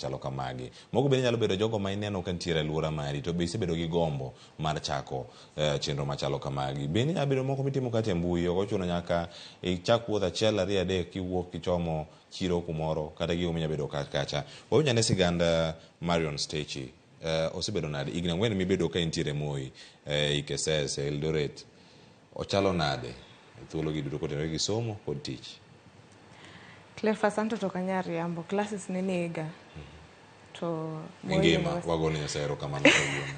Chalo kamagi. Moko bende nyalo bedo jogo ma ineno ka nitiere e alwora mari to be isebedo gi gombo mar chako chenro machalo kamagi. Bende nyalo bedo moko mitimo kata e mbui, ok ochuno nyaka ichak wuoth achiel ariyo adek kiwuok kichomo chiro kumoro kata gigo minyalo bedo kacha. Wawinj ane sigand Marion Stechi. Osebedo nade? Higni ang'wen mibedo ka intiere Moi, e Ikesese, Eldoret. Ochalo nade e thuologi duto kotenore gi somo kod tich? Cleophas anto to ok anyal riambo, classes ne nega. To Moi Ngima, University- wagone Nyasaye erokamano kawuono.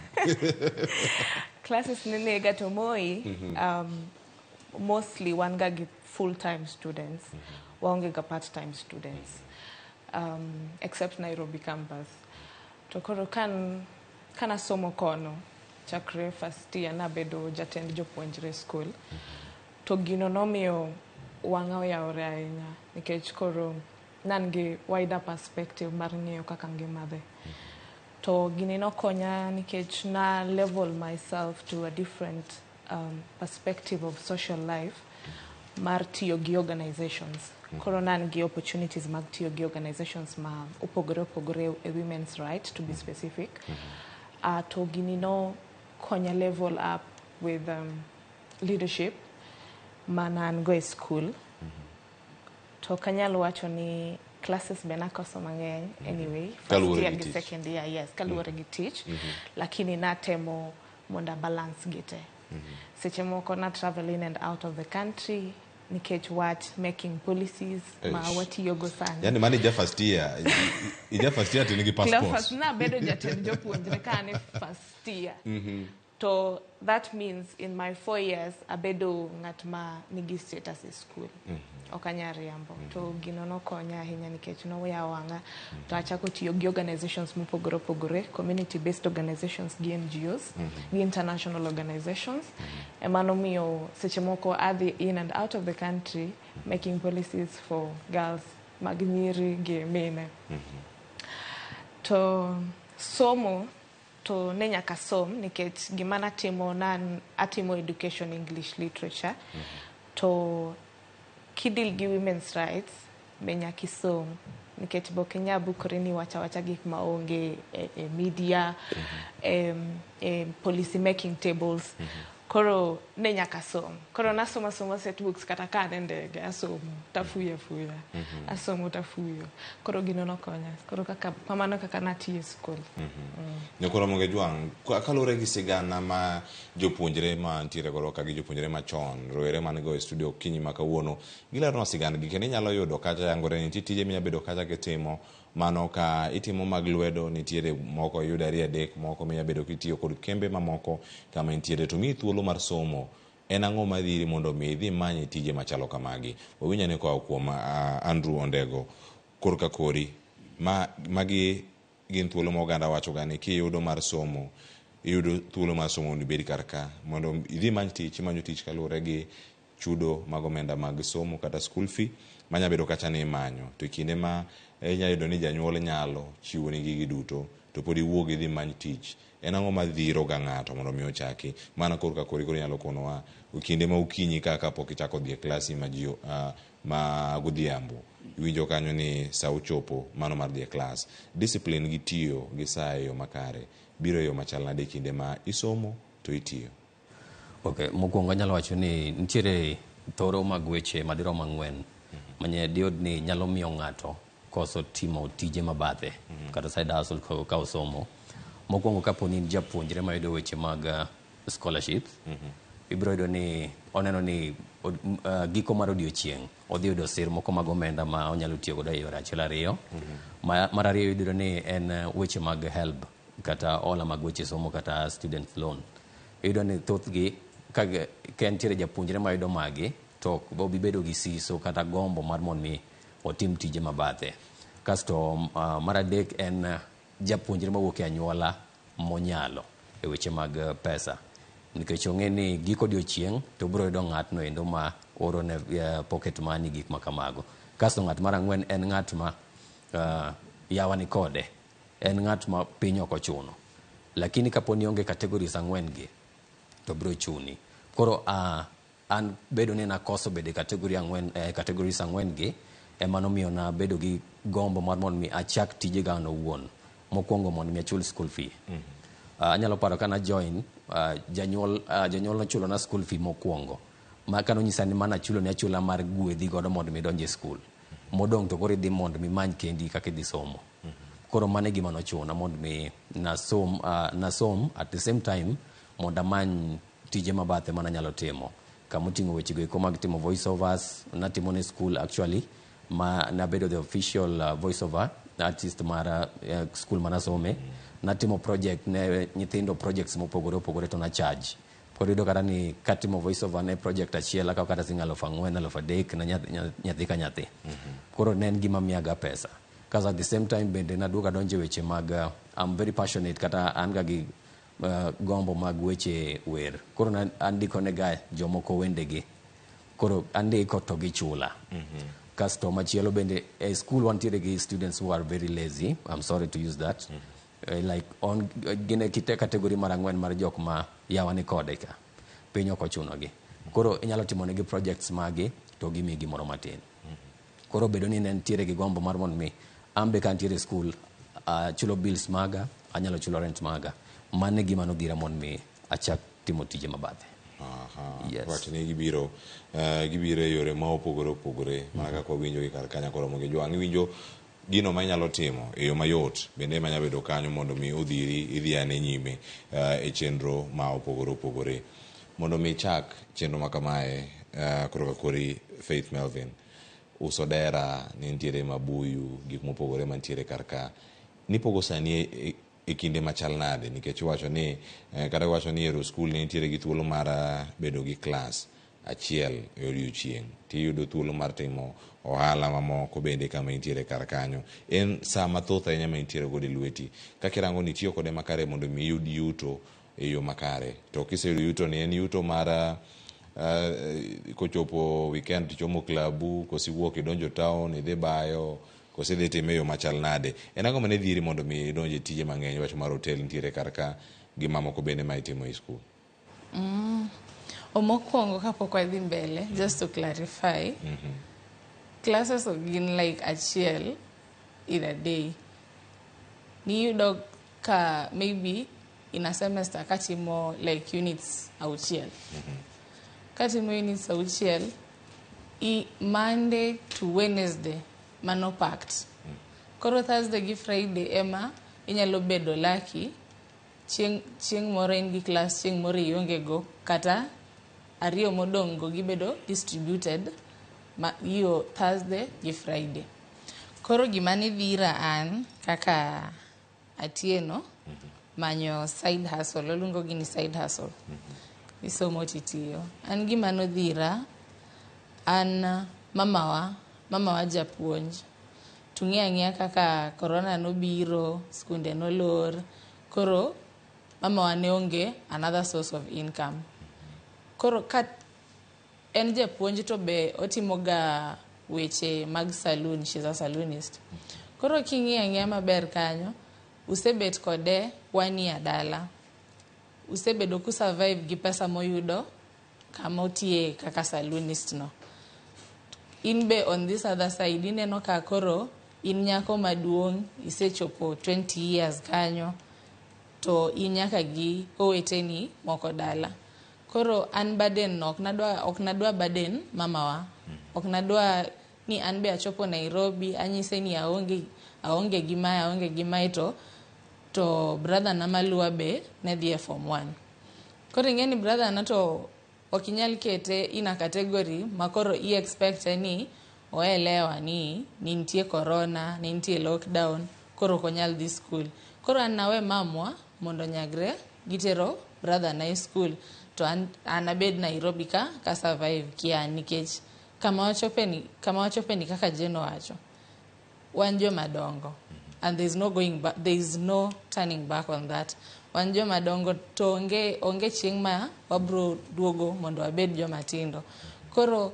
Classes ne nega to Moi, mostly wan ga gi full time students. Waonge ga part time students. Except Nairobi campus. To koro kan kanasomo kono chakre first year nabedo jatend jopuonjre e school. To gino nomiyo wang'a oyawore ahinya nikech koro nan gi wider perspective mar ng'iyo kaka ngima dhi. To gini nokonya nikech na level myself to a different perspective of social life mar tiyo gi organizations. Koro nan gi opportunities mag tiyo gi organizations ma opogore opogore e women's right to be specific. To gini no konya level up with leadership mana an go e school. To ok anyal wacho ni classes be nakoso mang'eny anyway. First Kaluwore year gi gi tich. Second year, yes, kaluwore gi tich. Lakini natemo mondo a balance gi te. Seche moko na travel in and out of the country nikech wach making policies ma Eish. watiyogo sani. Yani mano ija first year. Ija first year to in gi passport. Cleophas nabedo jatend jopuonjre ka an e first year. To that means in my 4 years abedo ng'at ma nigi status e school. Ok anyal riambo. To gino nokonya ahinya nikech noyawo wang'a to achako tiyo gi organizations mopogore opogore, community based organizations gi NGOs, gi international organizations. Ema nomiyo seche moko adhi in and out of the country making policies for girls mag nyiri gi mine. To somo to ne nyaka som nikech gima natimo nan atimo education English literature to kideal gi women's rights be nyaka isom nikech be ok inyal bukori ni iwacho awacha gik maonge e media, e policy making tables. Koro ne nyaka som. Koro nasomo asoma set books kata ka an e ndege asomo tafuyo afuya. Asomo tafuyo. Koro gino nokonya. Koro kaka kamano kaka natiyo e skul. Nyakoro Ramogi Jwang', kaluwore gi sigana ma jopuonjre ma ntiere godo ka gi jopuonjre machon, rowere man go e studio okinyi ma kawuono, gileronwa sigandgi kendo inyalo yudo kacha yangore ni nitie tije minyalo bedo kacha kitimo mano ka itimo mag lwedo nitiere moko iyudo ariyo adek moko minyalo bedo kitiyo kod kembe mamoko kama intiere to miyi thuolo mar somo en ang'o madhiri mondo mi idhi imany tije machalo kamagi. Wawinj ane koa kuom Andrew Ondego korka kori ma magi gin thuolo ma oganda wacho ga ni kiyudo mar somo iyudo thuolo mar somo mondo ibed kar ka mondo idhi imany tich imanyo tich kaluwore gi chudo mag omenda mag somo kata school fee manya bedo kacha ni imanyo to e kinde ma inya yudo ni janyuol nyalo chiwoni gigi duto to pod iwuog idhi imany tich en ang'o madhiro ga ng'ato mondo mi ochaki mana korka kori koro inyalo konowa kinde ma okinyi ka kapok ichako dhi e klasi ma ji ma godhiambo iwinjo kanyo ni sa ochopo mano mar dhi e klas discipline gi tiyo gi saa e yo makare biro e yo machal nade e kinde ma isomo to itiyo. Ok, mokwongo anyalo wacho ni nitiere thoro mag weche madirom ang'wen manye diyud ni nyalo miyo ng'ato koso timo tije mabathe kata side hustle ka osomo. Mokwongo kapo ni in japuonjre mayudo weche mag scholarships, ibiro yudo ni oneno ni giko mar odiochieng' odhi yudo sir moko mag omenda ma onyalo tiyo godo e yore achiel ariyo. Mar ariyo iyudo ni en weche mag HELB kata hola mag weche somo kata student loan. Iyudo ni thothgi ka nitiere japuonjre mayudo magi to ok obi bedo gi siso kata gombo mar mondo mi otim tije mabathe. Kasto mar adek en japuonjre mawuok e anyuola monyalo e weche mag pesa. Nikech ong'e ni giko odiochieng' to obiro yudo ng'atno endo ma oro ne pocket money gik ma kamago. Kasto ng'at mar ang'wen en ng'at ma yawa ni kode. En ng'at ma piny ok ochuno. Lakini kapo ni onge categories ang'wen gi to biro chuni. Koro an bedo ni nakoso bedo e category ang'wen, categories ang'wen gi. Ema nomiyo nabedo gi gombo mar mondo mi achak tijega an owuon. Mokwongo mondo mi achul school fee. Anyalo paro ka na join, janyuol nochulona school fee mokwongo. Ma kanonyisa ni mana achuloni achula mar gwedhi godo mondo mi idonj e school. Modong' to koro idhi mondo mi imany kendi kaka idhi somo. Koro mano e gima nochuna mondo mi nasom at the same time mondo amany tije mabathe mananyalo timo. Kamoting'o weche go eko mag timo voice overs, natimo ne school actually, ma nabedo the official voice over artist mar school manasome. Natimo project ne nyithindo, projects mopogore opogore, to na charge. Koro iyudo kata ni katimo voice over ne project achiel, akawo kata siling 4,000, 3,000 na nyathi ka nyathi. Koro ne en gima miyaga pesa. Kaso at the same time bende naduogo adonjo e weche mag I'm very passionate, kata an ga gi gombo mag weche wer. Koro andiko nega jomoko wendegi. Koro andiko to gichula. Kasto machielo bende e school wantiere gi students who are very lazy. I'm sorry to use that. Like on gin e kite category mar ang'wen mar jok ma yawa ni kode ka. Piny ok ochunogi. Koro inyalo timo negi projects magi to gimiyi gimoro matin. Koro bedo ni ne nitiere gi gombo mar mondo mi an be ka antiere e school achulo bills maga, anyalo chulo rent maga. Mano e gima nodhira mondo mi achak timo tije mabathe. Yes. Wacho ni gibiro e yore ma opogore opogore mana kaka wawinjo gi kar kanya koro mondo jwang' iwinjo gino ma inyalo timo e yo mayot bende ema nyalo bedo kanyo mondo mi odhiri idhi ane nyime e chenro ma opogore opogore. Mondo mi ichak chenro ma kamae, koro ka kori Faith Melvin, uso dera ne nitiere mabuyu, gik mopogore mantiere kar ka, nipogo sani e kinde machal nade? Nikech iwacho ni kata iwacho ni ero skul ne nitiere gi thuolo mar bedo gi klas achiel e odiochieng', tiyudo thuolo mar timo ohala mamoko bende kama intiere kar kanyo. En saa mathoth ahinya ma intiere godo e lweti. Kaka irango ni itiyo kode makare mondo mi iyud yuto e yo makare. To kiseyudo yuto ni en yuto mar kochopo weekend tichomo klabu, koso iwuok idonjo town, idhi bayo, koso idhi time e yo machal nade. En ang'o mane dhiri mondo mi idonj e tije mang'eny? Wach mar hotel nitiere kar ka gi mamoko bende ma itimo e skul. Mokwongo kapok wadhi mbele, just to clarify, classes ok gin like achiel in a day. Niyudo ka maybe in a semester katimo like units 6. Katimo units 6, i Monday to Wednesday mano packed. Koro Thursday gi Friday ema inyalo bedo lucky, chieng' moro in gi class, chieng' moro ionge go, kata ariyo modong' go gibedo distributed ma iyo Thursday gi Friday. Koro gima ne dhira an kaka Atieno manyo side hustle, oluongo gi ni side hustle. Isomo titiyo. An gima nodhira, an mamawa japuonj. To ng'e ang'eya kaka corona nobiro, skunde nolor, koro mamawa ne onge another source of income. Koro ka en japuonj to be otimo ga weche mag saloon, she's a saloonist. Koro king'iyo ang'iya maber kanyo, usebet kode one year dala. Usebedo ku survive gi pesa moyudo kama otiye kaka saloonist no. In be on this other side ineno ka koro in nyako maduong', isechopo 20 years kanyo, to in nyaka gi oweteni moko dala. Koro an burden no, ok nadwa burden mamawa. Ok nadwa ni an be achopo Nairobi, anyise ni aonge gi mae, aonge gi mae, to brother na maluwa be ne dhi e form 1. Koro ing'e ni brother na to ok inyal kete in a category ma koro i expect ni oelewa ni nitie corona, ni nitie lockdown, koro ok onyal dhi school. Koro an nawe mamwa mondo onyagre gitero brother na e school, to an abed Nairobi ka survive kia, nikech kama wachope ni kaka Jane owacho, wan joma dongo and there is no going back, there is no turning back on that. Wan joma dongo to onge chieng' ma wabro duogo mondo wabed joma tindo. Koro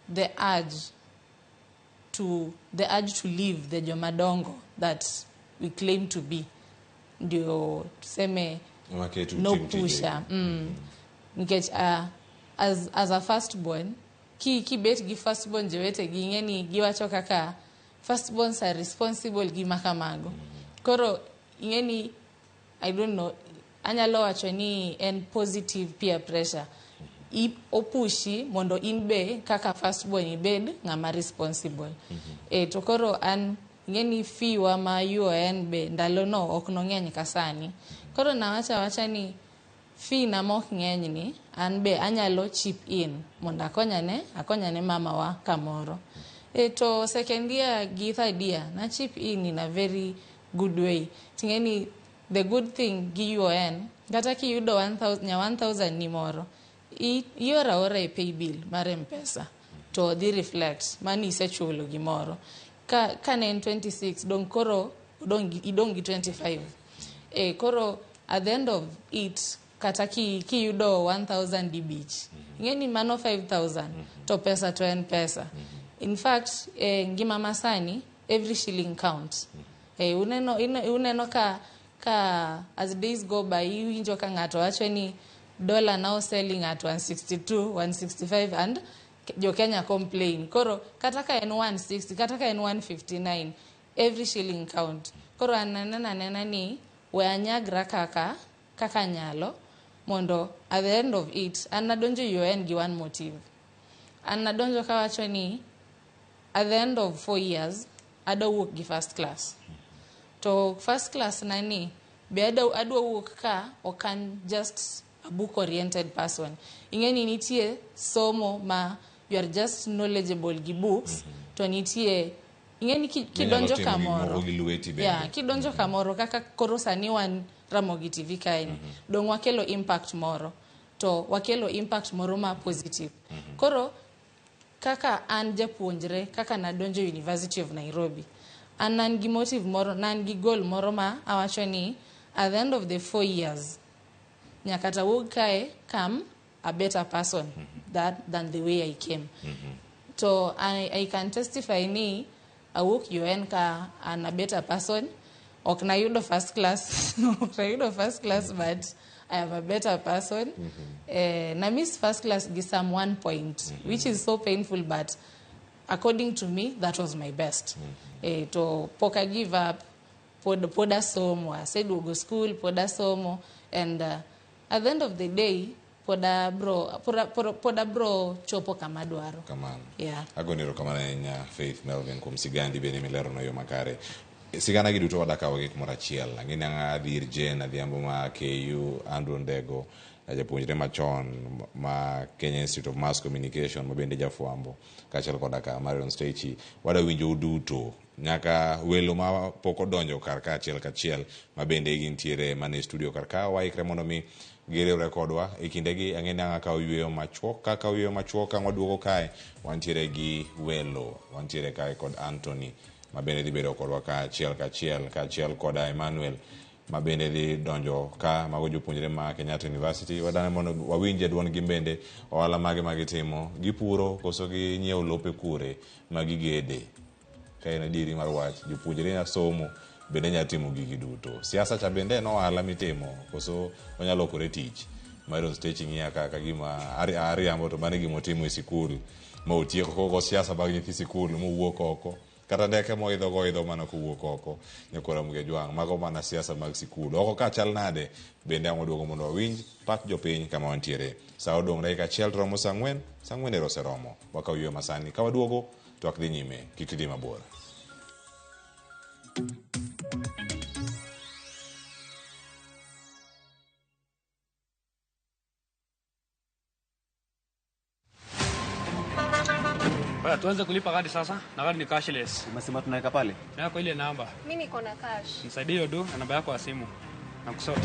the urge to live the joma dongo that we claim to be ndio tuseme Ema keto no tim tije. Pusha nikech as a first born. Kibet gi firstborn jowetegi, ing'e ni giwacho kaka firstborns are responsible gi makamago. Koro ing'e ni, I don't know, anyalo wacho ni en positive peer pressure. Opushi mondo in be kaka firstborn ibed ng'ama responsible. To koro an ing'e ni fee wa ma UoN be ndalono ok nong'eny ka sani. Koro nawacho awacha ni fee na mok ng'eny ni, an be anyalo chip in mondo akonyane mamawa kamoro. To second year gi third year na chip in a very good way. Ting'e ni the good thing gi UoN, kata kiyudo 1000, nya 1000 ni moro, ioro aora e pay bill mar M-Pesa to dhi reflect mani isechulo gimoro. Ka ne en 26, dong koro idong' gi 25. Koro at the end of it, kata kiyudo 1000 dibich, ing'e ni mano 5000, to pesa to en pesa. In fact, ngima masani, every shilling counts. Uneno ka as days go by, iwinjo ka ng'ato wacho ni dollar now selling at 162, 165, and jo Kenya complain. Koro kata ka en 160, kata ka en 159, every shilling count. Koro an aneno anena ni we anyagra kaka nyalo, mondo at the end of it, an nadonjo UoN gi one motive. An nadonjo kawacho ni at the end of 4 years, adwa wuok gi first class. To first class na ni, be adwa wuok ka ok an just a book oriented person. Ing'e ni nitie somo ma you are just knowledgeable gi books, to nitie ing'e ni kidonjo Minyalo timo gik kamoro. moko gi lweti bende. Yeah, kidonjo kamoro kaka koro sani wan Ramogi TV kae ni, dong wakelo impact moro. To wakelo impact moro ma positive. Koro kaka an japuonjre, kaka nadonjo University of Nairobi, an gi motive moro, nan gi goal moro ma awacho ni at the end of the 4 years, nyaka tawuog kae come a better person than the way I came. To I can testify ni awuok UoN ka an a better person. Ok nayudo first class. Ok nayudo first class, but I am a better person. Na miss first class gi some 1 point, which is so painful, but according to me, that was my best. To pok I give up, pod asomo, aseduogo school, pod asomo, and at the end of the day, pod abro chopo kama dwaro. Kamano. Yeah. Agoni erokamano ahinya Faith Melvin kuom sigandi bende milerono yo makare. Sigana gi duto wadakawo gi kumoro achiel. Ang'e ni adhi ir Jane Adhiambo ma KU, Andrew Ndego, japuonjre machon ma Kenya Institute of Mass Communication ma bende jafwambo, kaachiel koda ka Marion Stechi. Wadwa winjo duto nyaka welo ma pok odonjo kar ka achiel kachiel ma bende gintiere mana e studio kar ka. Waikre mondo mi giriwre kodwa e kindegi. Ang'e ni ang' akawo yweyo machuok. Ka akawo yweyo machuok, ang' waduogo kae, wantiere gi welo, wantiere kae kod Anthony ma bende dhi bedo kodwa ka achiel kachiel, kaachiel koda Emmanuel ma bende dhi donjo ka, mago jopuonjre ma Kenyatta University. Wadwaro mondo wawinj e duondgi bende ohala mage ma gitimo, gipuro koso ginyiewo lope kure ma gigede. Ka en adieri mar wach, jopuonjre nya somo bende nya timo gigi duto. Siasa cha bende en ohala mitimo koso onyalo lokore tich. Marion Stechi ng'iya ka gima ariambo, to mano e gima otimo e sikul ma otieko kogo siasa mag nyithi sikul mowuok oko. Kata ndeke moidho go idho mana kowuok oko. Nyakora Ramogi Ajwang', mago mana siasa mag sikul. Oko ka chal nade, bende ang' waduogo mondo wawinj pach jopiny kama wantiere. Sa odong' dakika achiel to romo saa ang'wen, saa ang'wen ero oseromo. Wakaw yweyo masani. Ka waduogo, to wak dhi nyime. Kik idhi mabor. Baya, tuanze kulipa kadi sasa, na kadi ni cashless. Umesema tunaweka pale? Na kwa ile namba. Mimi niko na cash. Nisaidie hiyo du na namba yako ya simu. Na kusort.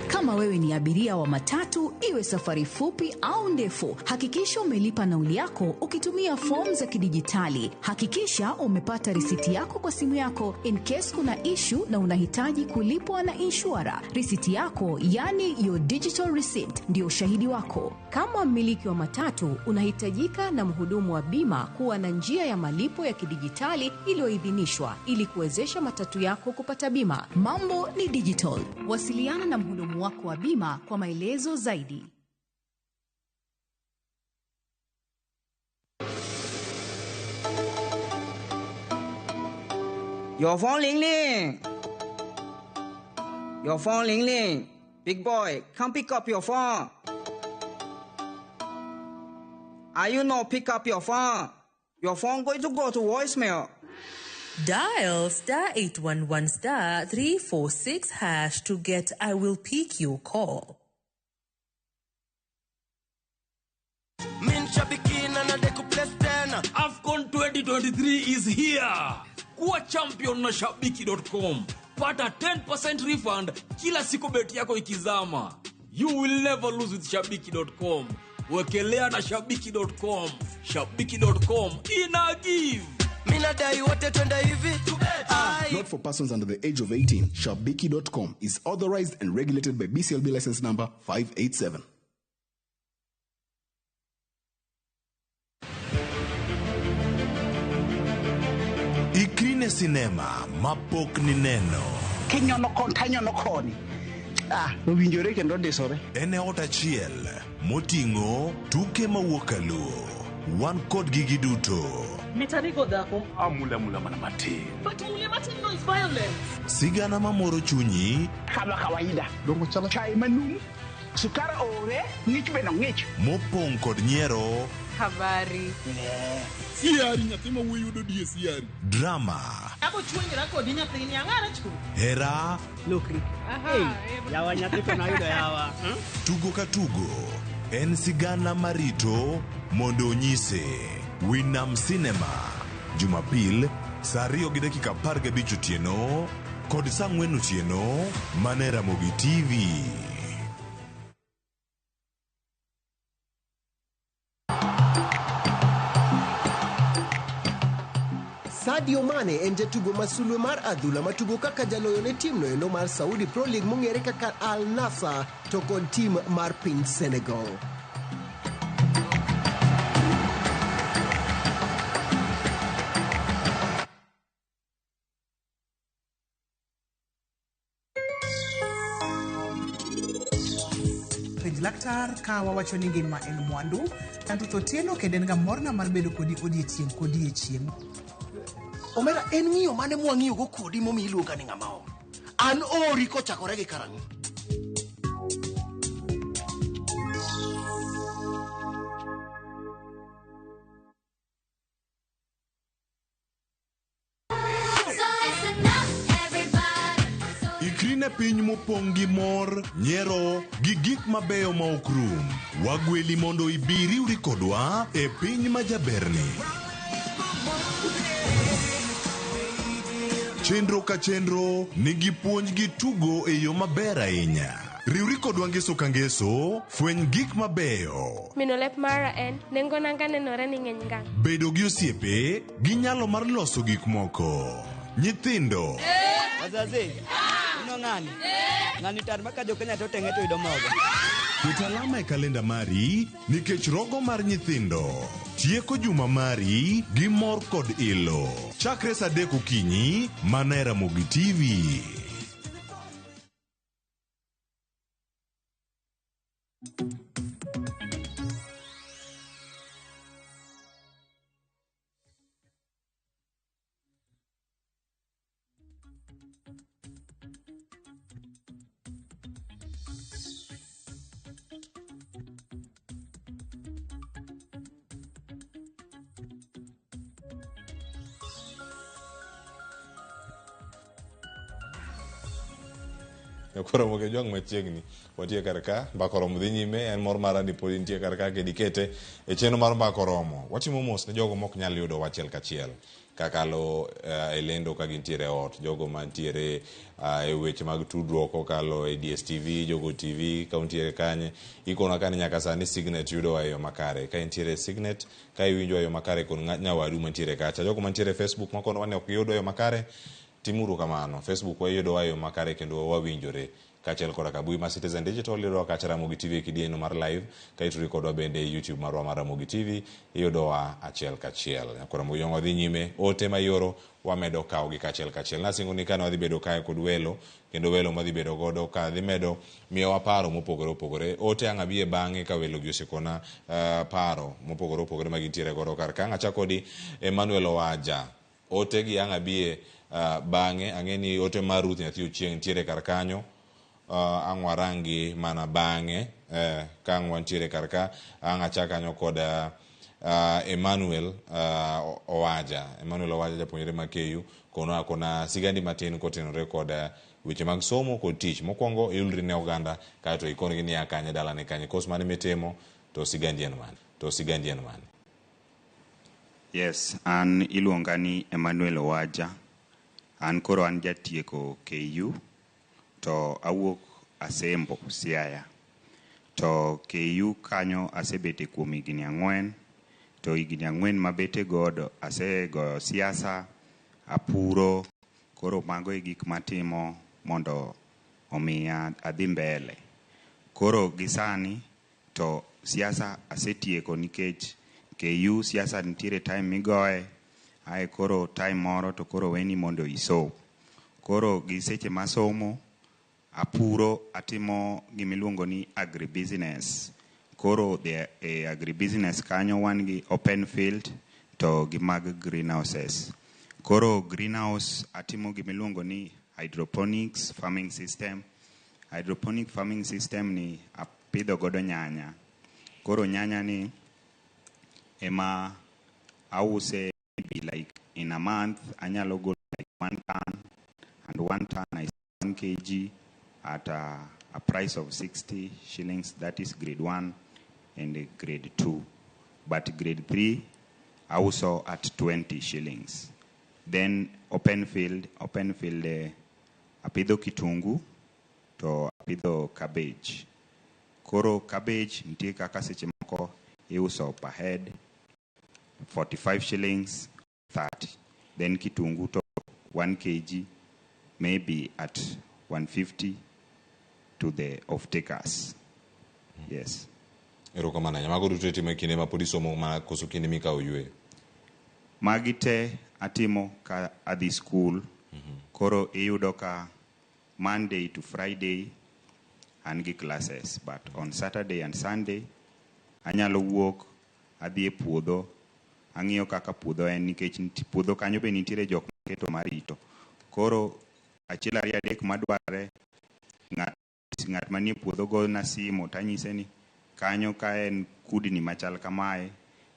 Kama wewe ni abiria wa matatu, iwe safari fupi au ndefu, hakikisha umelipa nauli yako ukitumia fomu za kidijitali. Hakikisha umepata risiti yako kwa simu yako in case kuna issue na unahitaji kulipwa na insurer. Risiti yako, yani your digital receipt, ndio ushahidi wako. Kama mmiliki wa matatu, unahitajika na mhudumu wa bima kuwa na njia ya malipo ya kidijitali iliyoidhinishwa ili kuwezesha matatu yako kupata bima. Mambo ni digital. Wasiliana na mhudumu wako wa bima kwa maelezo zaidi. Your phone ling ling. Your phone ling ling. Big boy, come pick up your phone. Are you not pick up your phone? Your phone going to go to voicemail. Dial star 811 star 346 hash to get I will pick your call. Min shabiki na nadeku place tena. AFCON 2023 is here. Kuwa champion na shabiki.com. Pata 10% refund kila siku bet yako ikizama. You will never lose with shabiki.com. Wekelea na shabiki.com. Shabiki.com ina give. Mina dai wote twende hivi. Not for persons under the age of 18. Shabiki.com is authorized and regulated by BCLB license number 587. Ikrine sinema mapok ni neno. Kinyono kon tanyono koni. Ah, owinjore kendo ndisore. En e ot achiel moting'o tuke mawuok kaluo. Wan kodgi giduto. Mitarigo dhako. Amula mula mana matin. But mule matin no is violence. Sigana mamoro chunyi. Kama kawaida. Dongo chala. Chai manum. Sukar ore, ng'ich be no ng'ich. Mopong' kod nyiero. Habari. Siari nyathi ma wuoyi yudo die siari. Drama. Abo chuonyra kodi nyathini ang'ara chu. Hera. Lokri. Hey, yawa nyathi to nayudo yawa. Tugo ka tugo en sigana marito mondo onyise. Winam Cinema. Jumapil saa 2:15 otieno kod saa 4 otieno mane Ramogi TV. Sadio Mane en jatugo ma sulwe mar adhula matugo kaka jaloyo ne timno endo mar Saudi Pro League mong'ere kaka Al Nassr to kod tim mar piny Senegal. Penj laktar ka wawacho ni ngima en mwandu. An Ruth Otieno kendo en ga morna mar bedo kodi odiechieng' kodiechieng'. Omera en ng'iyo mane mwang'iyogo kodi momiyo iluonga ni ng'ama ol? An ori kochakore gi karang'o? Ikri ne piny mopong' gi mor, nyiero, gi gik mabeyo ma ok rum. Wagweli mondo ibi riwri kodwa e piny ma jaberni. Chenro ka chenro nigi puonj gi tugo e yo maber ahinya. Riwri kodwa ngeso ka ngeso, fweny gik mabeyo. Mino lep mara en, nengo nanga nenore ni ng'eny ngang'. Bedo gi osiepe gi nyalo mar loso gik moko. Nyithindo. Wazazi. Ino ng'ani. Ng'ani tar maka jo Kenya to tenge to yudo mogo. Ket alama e kalenda mari nikech rogo mar nyithindo. Tieko juma mari gi mor kod ilo. Chakre saa 3 okinyi mana e Ramogi TV. Koro moke jwang' machiegni watie kar ka mbaka oromo dhi nyime en mor mara ni pod intie kar ka kendo ikete e chenro mar mbaka oromo watimo mos ne jogo mok nyal yudo achiel kachiel kakalo e lendo ka gintiere e ot jogo mantiere e weche mag tudruok kokalo e DSTV jogo TV ka untiere kanye ikona kane nyaka sani Signet yudowa e yo makare ka intiere Signet ka iwinjowa e yo makare kon nyawadu mantiere kacha jogo mantiere e Facebook makono wane ok giyudwa e yo makare timuru kamano Facebook wayudowa e yo makare kendo wawinjore kaachiel koda ka mbui ma Citizen Digital yudowa kacha Ramogi TV e kidieny mar live ka ituri kodwa bende e YouTube marwa mar Ramogi TV iyudowa achiel kachiel. Koro Ramogi Jwang' wadhi nyime ote ma ioro wamedo kawogi kachiel kachiel. Nasingo ni kane wadhi bedo kae kod welo kendo welo madhi bedo godo ka dhi medo miyowa paro mopogore opogore. Ote ang' abiye bang'e ka welo gi osekona paro mopogore opogore ma gintiere godo kar ka. Ang' achak kodi Emmanuel Owaja. Ote gi ang' abiye Bang'e ang'e ni ote mar Ruth nyathi Ochieng' nitiere kar kanyo. Ang' warangi mana bang'e ka ang' wantiere kar ka ang' achak kanyo kod Emmanuel Owaja. Emmanuel Owaja japuonjre ma KU kono akona sigandi matin kotenore kod weche mag somo kod tich. Mokwongo iulri ne oganda kaeto ikon-gi niya kanye dalane kanye kos mane mitimo to sigandi en mane to sigandi en mane. Yes, an iluonga ni Emmanuel Owaja. An koro an jatieko KU to awuok Asembo, Siaya. To KU kanyo asebete kuom higni 4, to higni 4 mabete godo asegoyo siasa, apuro, koro mago e gik matimo mondo omiya adhi mbele. Koro gi sani to siasa asetieko nikech KU siasa nitiere time migoye, ae koro time moro to koro weni mondo isom. Koro gi seche masomo, apuro, atimo gimiluongo ni agribusiness. Koro e agribusiness kanyo wan gi open field to gi mag greenhouses. Koro greenhouse atimo gimiluongo ni hydroponics farming system. Hydroponic farming system ni apidho godo nyanya. Koro nyanya ni ema ause maybe like in a month anyalo golo like 1 ton, and 1 ton is 1 kg at a price of 60 shillings. That is grade 1 and grade 2. But grade 3 auso at 20 shillings. Then open field apidho kitungu to apidho cabbage. Koro cabbage nitie kaka seche moko iuso per head 45 shillings, 30. Then kitungu to 1 kg maybe at 150 to the off-takers. Yes. Erokamano ahinya. Mago duto itimo e kinde ma pod isomo mana koso kinde mikawo yweyo? Magi te atimo ka adhi school. Koro iyudo ka Monday to Friday an gi classes, but on Saturday and Sunday anyalo wuok adhi e puodho, ang'iyo kaka puodho en nikech puodho kanyo be nitiere jok maketo marito. Koro 1 2 3 madwarore, ng'at manie puodho gona simu tanyise ni kanyo ka en kudni machal kamae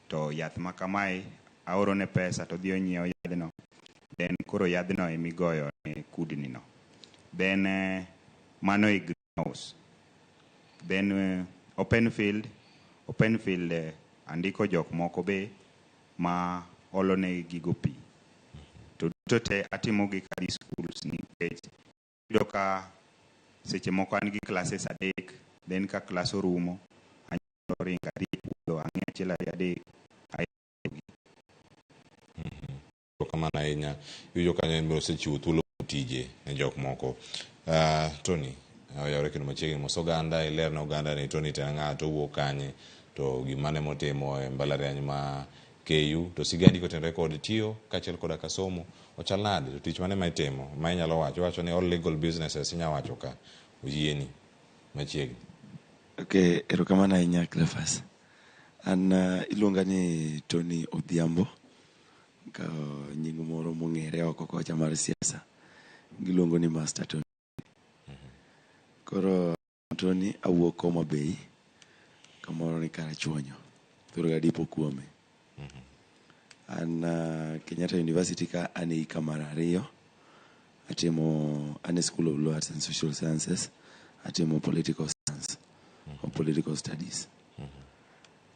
to yath ma kamae, aorone pesa to odhi onyiewo yadhno. Then koro yadhno emigoyo ne kudni no. Then mano e greenhouse. Then open field andiko jok moko be ma olone gigo pi. To duto te atimo gi kadhi schools nikech iyudo ka seche moko an gi classes 3, then ka class orumo anyalo ringo adhi e puodho ang'i 1 2 3. Erokamano ahinya. Iwinjo kanyo en be osechiwo thuolo tije ne jok moko. Tony, oyawore kendo machiegni mos oganda, iler ne oganda ni Tony to en ng'a, to owuok kanye, to gimane motimo e mbalariany ma KU, to sigandi kotenore kod tiyo kaachiel koda ka somo, ochal nade, to tich mane ma itimo ma inyalo wacho, iwacho ni all legal businesses inyalo wacho ka oyieni machiegni. Okay, erokamano ahinya Cleophas. An iluonga ni Tony Odhiambo, ka nying moro mong'ere oko kocha mar siasa giluongo ni Master Tony. Koro Tony awuok Homa Bay, kamoro ni Karachuonyo, thurga dipo kuome. An Kenyatta University ka an e hika mar 2, atimo an e School of Law Arts and Social Sciences, atimo political science or political studies.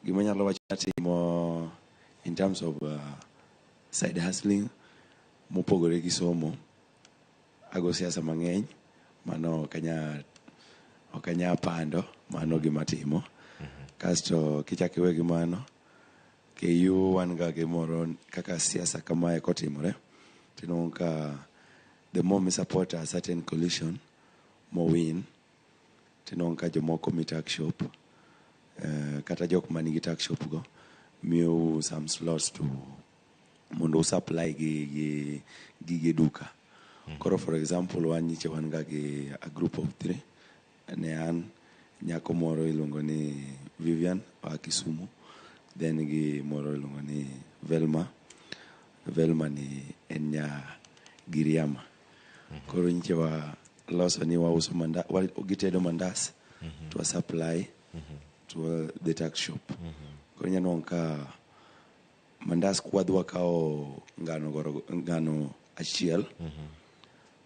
Gima anyalo wacho atimo in terms of side hustling mopogore gi somo, ago siasa mang'eny, mano ok anya pando, mano gima timo. Kasto kichako iwe gi mano, KU wan ga gimoro kaka siasa kamae kotimore, tinwang'o ka the more mi support a certain coalition mo win, tinwang'o ka jomoko mi tuck shop, kata jok manigi tuck shop go miyou some slots to mondo supply gi gige duka. Koro for example wan nyiche wan ga gi a group of 3, ne an nyako moro iluongo ni Vivian oa Kisumu, then gi moro iluongo ni Velma. Velma ni en nya Giriama. Koro nyiche wa loso ni wauso manda, wa, gitedo mandas to wa supply to the tuck shop. Koro inyalo nwang'o ka mandas kwadhi wakawo ngano goro, ngano achiel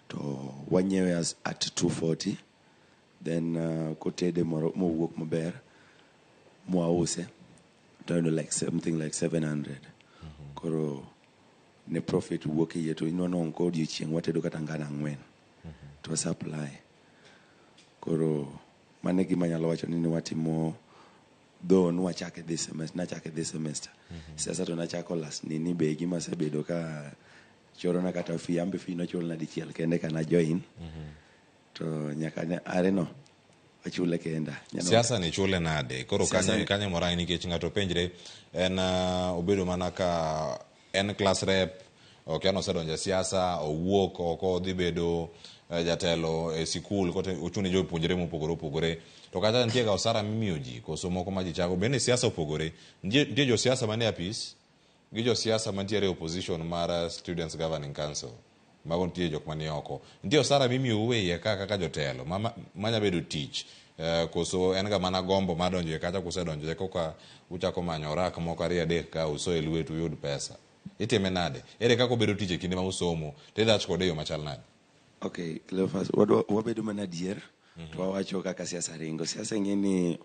to wanyiewe as at 240, then kotede moro mowuok maber mwause to yudo like something like 700. Koro ne profit wuok e iye, to inwang'o ka odiochieng' watedo kata ngano 4 to wa supply. Koro mano e gima anyalo wacho ni watimo, though nwachake this semester, nachake this semester. Siasa to nachako last nini, be gima asebedo ka chorona kata fee, ambe fee nochulna dichiel kende kana join, to nyaka ne are no achule kenda. Siasa ni chule nade? Koro kanyo kanyo mora nikech ng'ato penjre en obedo mana ka en class rep, ok en osedonjo e siasa, owuok oko odhi bedo jatelo e sikul kote ochung' ne jopuonjre mopogore opogore. To kata nitie ga osara mimiyo ji koso moko ma ji chako bende siasa opogore. Nitie josiasa manie apis gi josiasa mantiere e opposition mar Students Governing Council. Mago nitie jok manie oko. Nitie osara mimiyou e iye ka kaka jotelo manya bedo tich, koso en ga mana gombo mar donjo e kacha, kusedonjo koka uchako manyo orak moko 2 3 ka uso e lwetu uyud pesa. Itime nade? Ere kaka obedo tich e kinde ma usomo? Tidhach kode e yo machal nade? Okay, Cleophas, wabedo mana adier to wawacho kaka siasa ringo. Siasa ing'e ni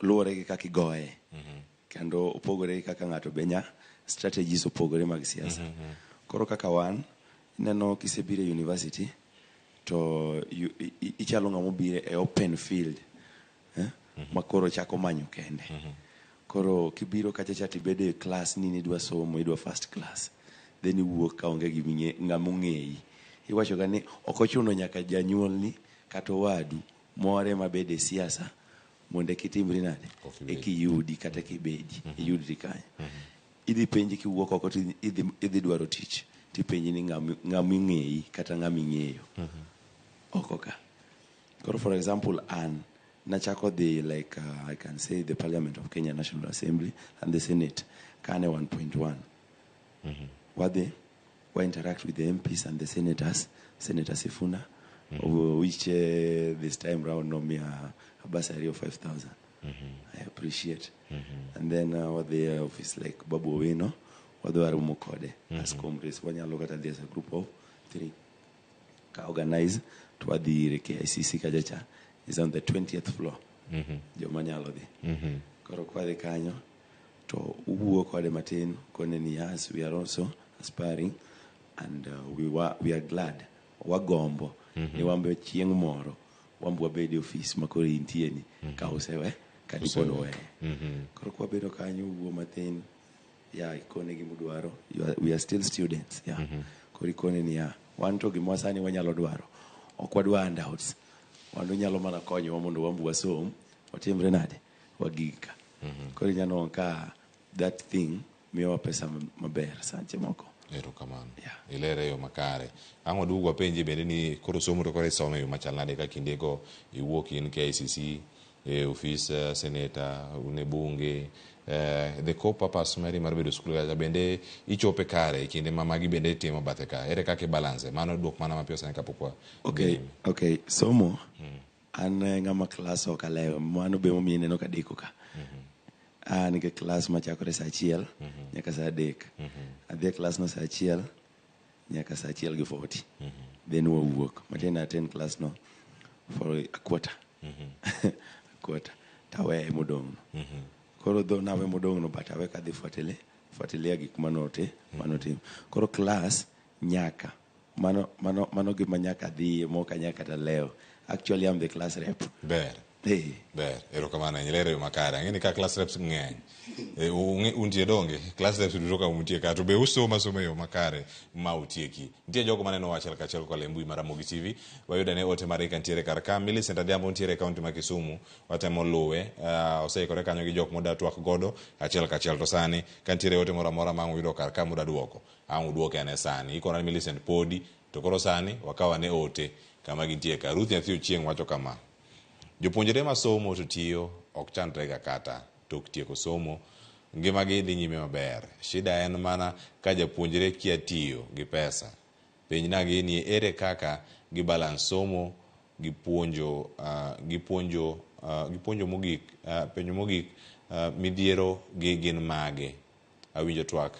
luwore gi kaka igoye. Kendo opogore gi kaka ng'ato be nya, strategies opogore mag siasa. Koro kaka wan, ineno kisebiro e university to ichalo ng'ama obiro e open field, ma koro chako manyo kende. Koro kibiro kacha cha tibedo e class ni nidwa somo, idwa first class, then iwuok ka onge ng'ama ong'eyi. Iwacho ga ni ok ochuno nyaka janyuolni kata owadu more mabede e siasa mondo eka itimri nade, eka iyudi kata kibedi, iyudri kanyo. Idhi penji kiwuok oko to idhi dwaro tich, tipenji ni ng'ama ing'eyi kata ng'ama ing'eyo oko ka. Koro for example an nachako dhi like I can say the Parliament of Kenya National Assembly and the Senate kane 1.1. Wadhi wa interact with the MPs and the senators, Senator Sifuna, which this time round nomiya a bursary of 5,000. I appreciate. And then wadhi office like Babu Owino, wadhi waromo kode as comrades. Wanyalo kata dhi as a group of 3. Ka organize to wadhi ire KICC kachacha is on the 20th floor. Joma nyalo dhi. Koro kwadhi kanyo to uwuo kode matin kone ni yes, we are also aspiring and we are glad, wagombo ni wambe chieng' moro wambe wabed e ofis ma koro intie ni ka usewe ka dipo ni uweyo. Koro kwabedo kanyo uwuo mathin, ya ikone gimudwaro, we are still students, yeah. Koro ikone ni ya wan to gima sani wanyalo dwaro, ok wadwa handouts, wan unyalo mana konyowa mondo wambe wasom, watimre nade, wagig ka. Koro inyalo nwang'o ka that thing miyowa pesa maber sache moko. Erokamano. Ilere e yo makare. Ang' waduog wapenji bende ni koro somo to koro isomo e yo machal nade ka kindego iwuok in KICC e ofis senator, un e bunge, the core purpose mari mar bedo skul kacha bende ichope kare e kinde ma magi bende itimo bathe ka. Ere kaka ibalance? Mano duok mana mapiyo sani kapok wa Okay, okay, somo an ng'ama class ok alewo, mano be momiyo ineno ka deko ka. An gi class machakore saa 1 nyaka saa 3. Adhi e class no saa 1 nyaka saa 1:40. Then wawuok. Matiende attend class no for a quarter. A quarter. Taweye modong' no. Koro though nawe modong' no, but awe kadhi fuatilia gik manotim. Koro class nyaka. Mano gima nyaka dhiye mok anyal kata lewo. Actually I'm the class rep. Ber. Hey. Ber, erokamano ahinya, ilero e yo makare. Ang'e ni ka class reps ng'eny, untie donge, class reps duto ka untie ka, to be usomo asoma e yo makare ma utieki. Nitie jogo maneno achiel kachiel kokalo e mbui mar Ramogi TV, wayudo ne ote margi kantiere kar ka. Millicent Adhiambo ntiere e kaunti ma Kisumu, watemo luwe, oseikore kanyo gi jok moda twak godo achiel kachiel. To sani, kantiere ote moro amora ma ang' uyudo kar ka muda duoko, ang' uduoke ane sani. Ikona ni Millicent podi, to koro sani wakaw ane ote kama gintie ka. Ruth Nyathi Ochieng' wacho kama: jopuonjre masomo to tiyo ok chandrega kata tok tieko somo, ngimagi dhi nyime maber. Shida en mana ka japuonjre kia tiyo gi pesa. Penjnagi ni ere kaka gi balance somo gi puonjo gi puonjo gi puonjo mogik penjo mogik midhiero gi gin mage. Awinjo twak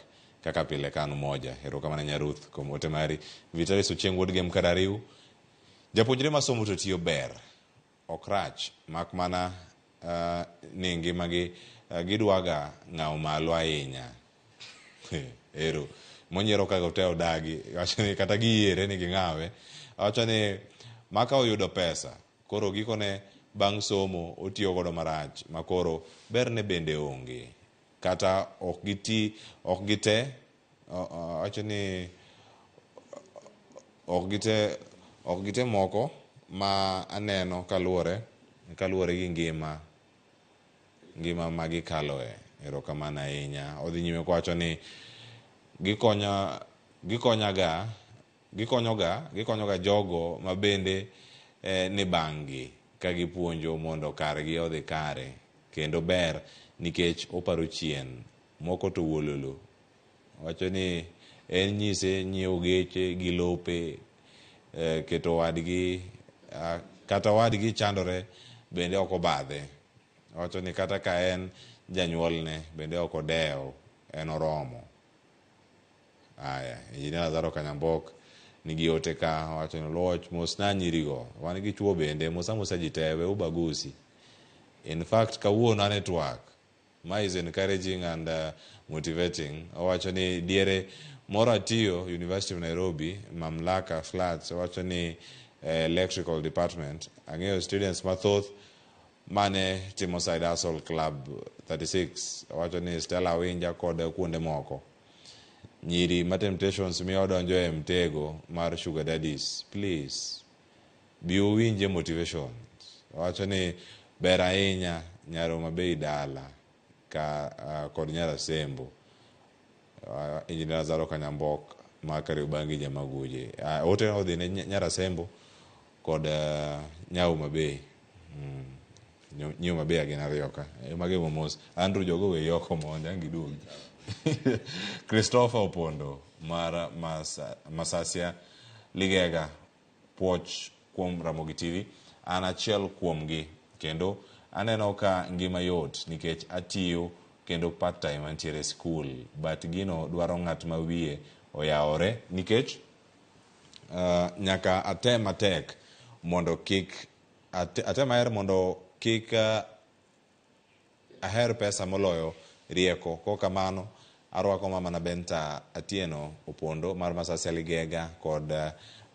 kaka pile ka an Umoja. Erokamano nya Ruth kuom ote mari. Vitalis Ochieng' wuod Gem Karariw. Japuonjre masomo to tiyo ber. Ok rach mak mana ni ngimagi gidwaga ng'awo malo ahinya. Ero. Monyiero kaka ote odagi. Wacho ni kata giyiere ni ging'awe. Wacho ni maka oyudo pesa koro gikone bang' somo otiyo godo marach ma koro berne bende onge. Kata ok giti ok gite wacho ni ok gite ok gite moko ma aneno kaluwore kaluwore gi ngima ngima ma gikaloe. Erokamano ahinya. Odhi nyime kowacho ni gikonya gikonyaga gikonyoga gikonyoga jogo ma bende ni bang' gi ka gipuonjo mondo kargi odhi kare kendo ber nikech oparo chien. Moko to wuololo. Wacho ni en nyise nyiewo geche gi lope keto wadgi kata wadgi chandore bende ok obadhe. Wacho ni kata ka en janyuolne bende ok odew en oromo. Aya, Engineer Lazaro Kanyambok nigi ote ka wacho ni Oluoch mosna nyirigo. Wan gi chuo bende mos amosa ji te we ubaguzi. In fact kawuono an e twak. Ma is encouraging and motivating. Owacho ni diere moro atiyo University of Nairobi, Mamlaka Flats, owacho ni electrical department. Ang'eyo students mathoth mane timo side hustle club 36. Owacho ni Stella Winja kod kuonde moko. Nyiri ma temptations miyo donjo e mtego mar sugar daddies. Please, bi uwinje motivation. Owacho ni ber ahinya nyar Homa Bay dala ka kod nyar Asembo. Engineer Lazaro Kanyambok ma Kariobangi Nyamaguje. Ote odhi ne nyar Asembo kod nya Homa Bay. Nyi Homa Bay gin ariyo ka. Mago e mos. Andrew jogo we oko mondo ang' giduogi. Christopher Opondo mar Masasia Ligega puoch kuom Ramogi TV. An achiel kuomgi kendo aneno ka ngima yot nikech atiyo kendo part time antiere e skul but gino dwaro ng'at ma wiye oyawore nikech nyaka atem matek mondo kik atem aher mondo kik aher pesa moloyo rieko. Kok kamano arwako mama na Benta Atieno Opondo mar Masasia Ligega kod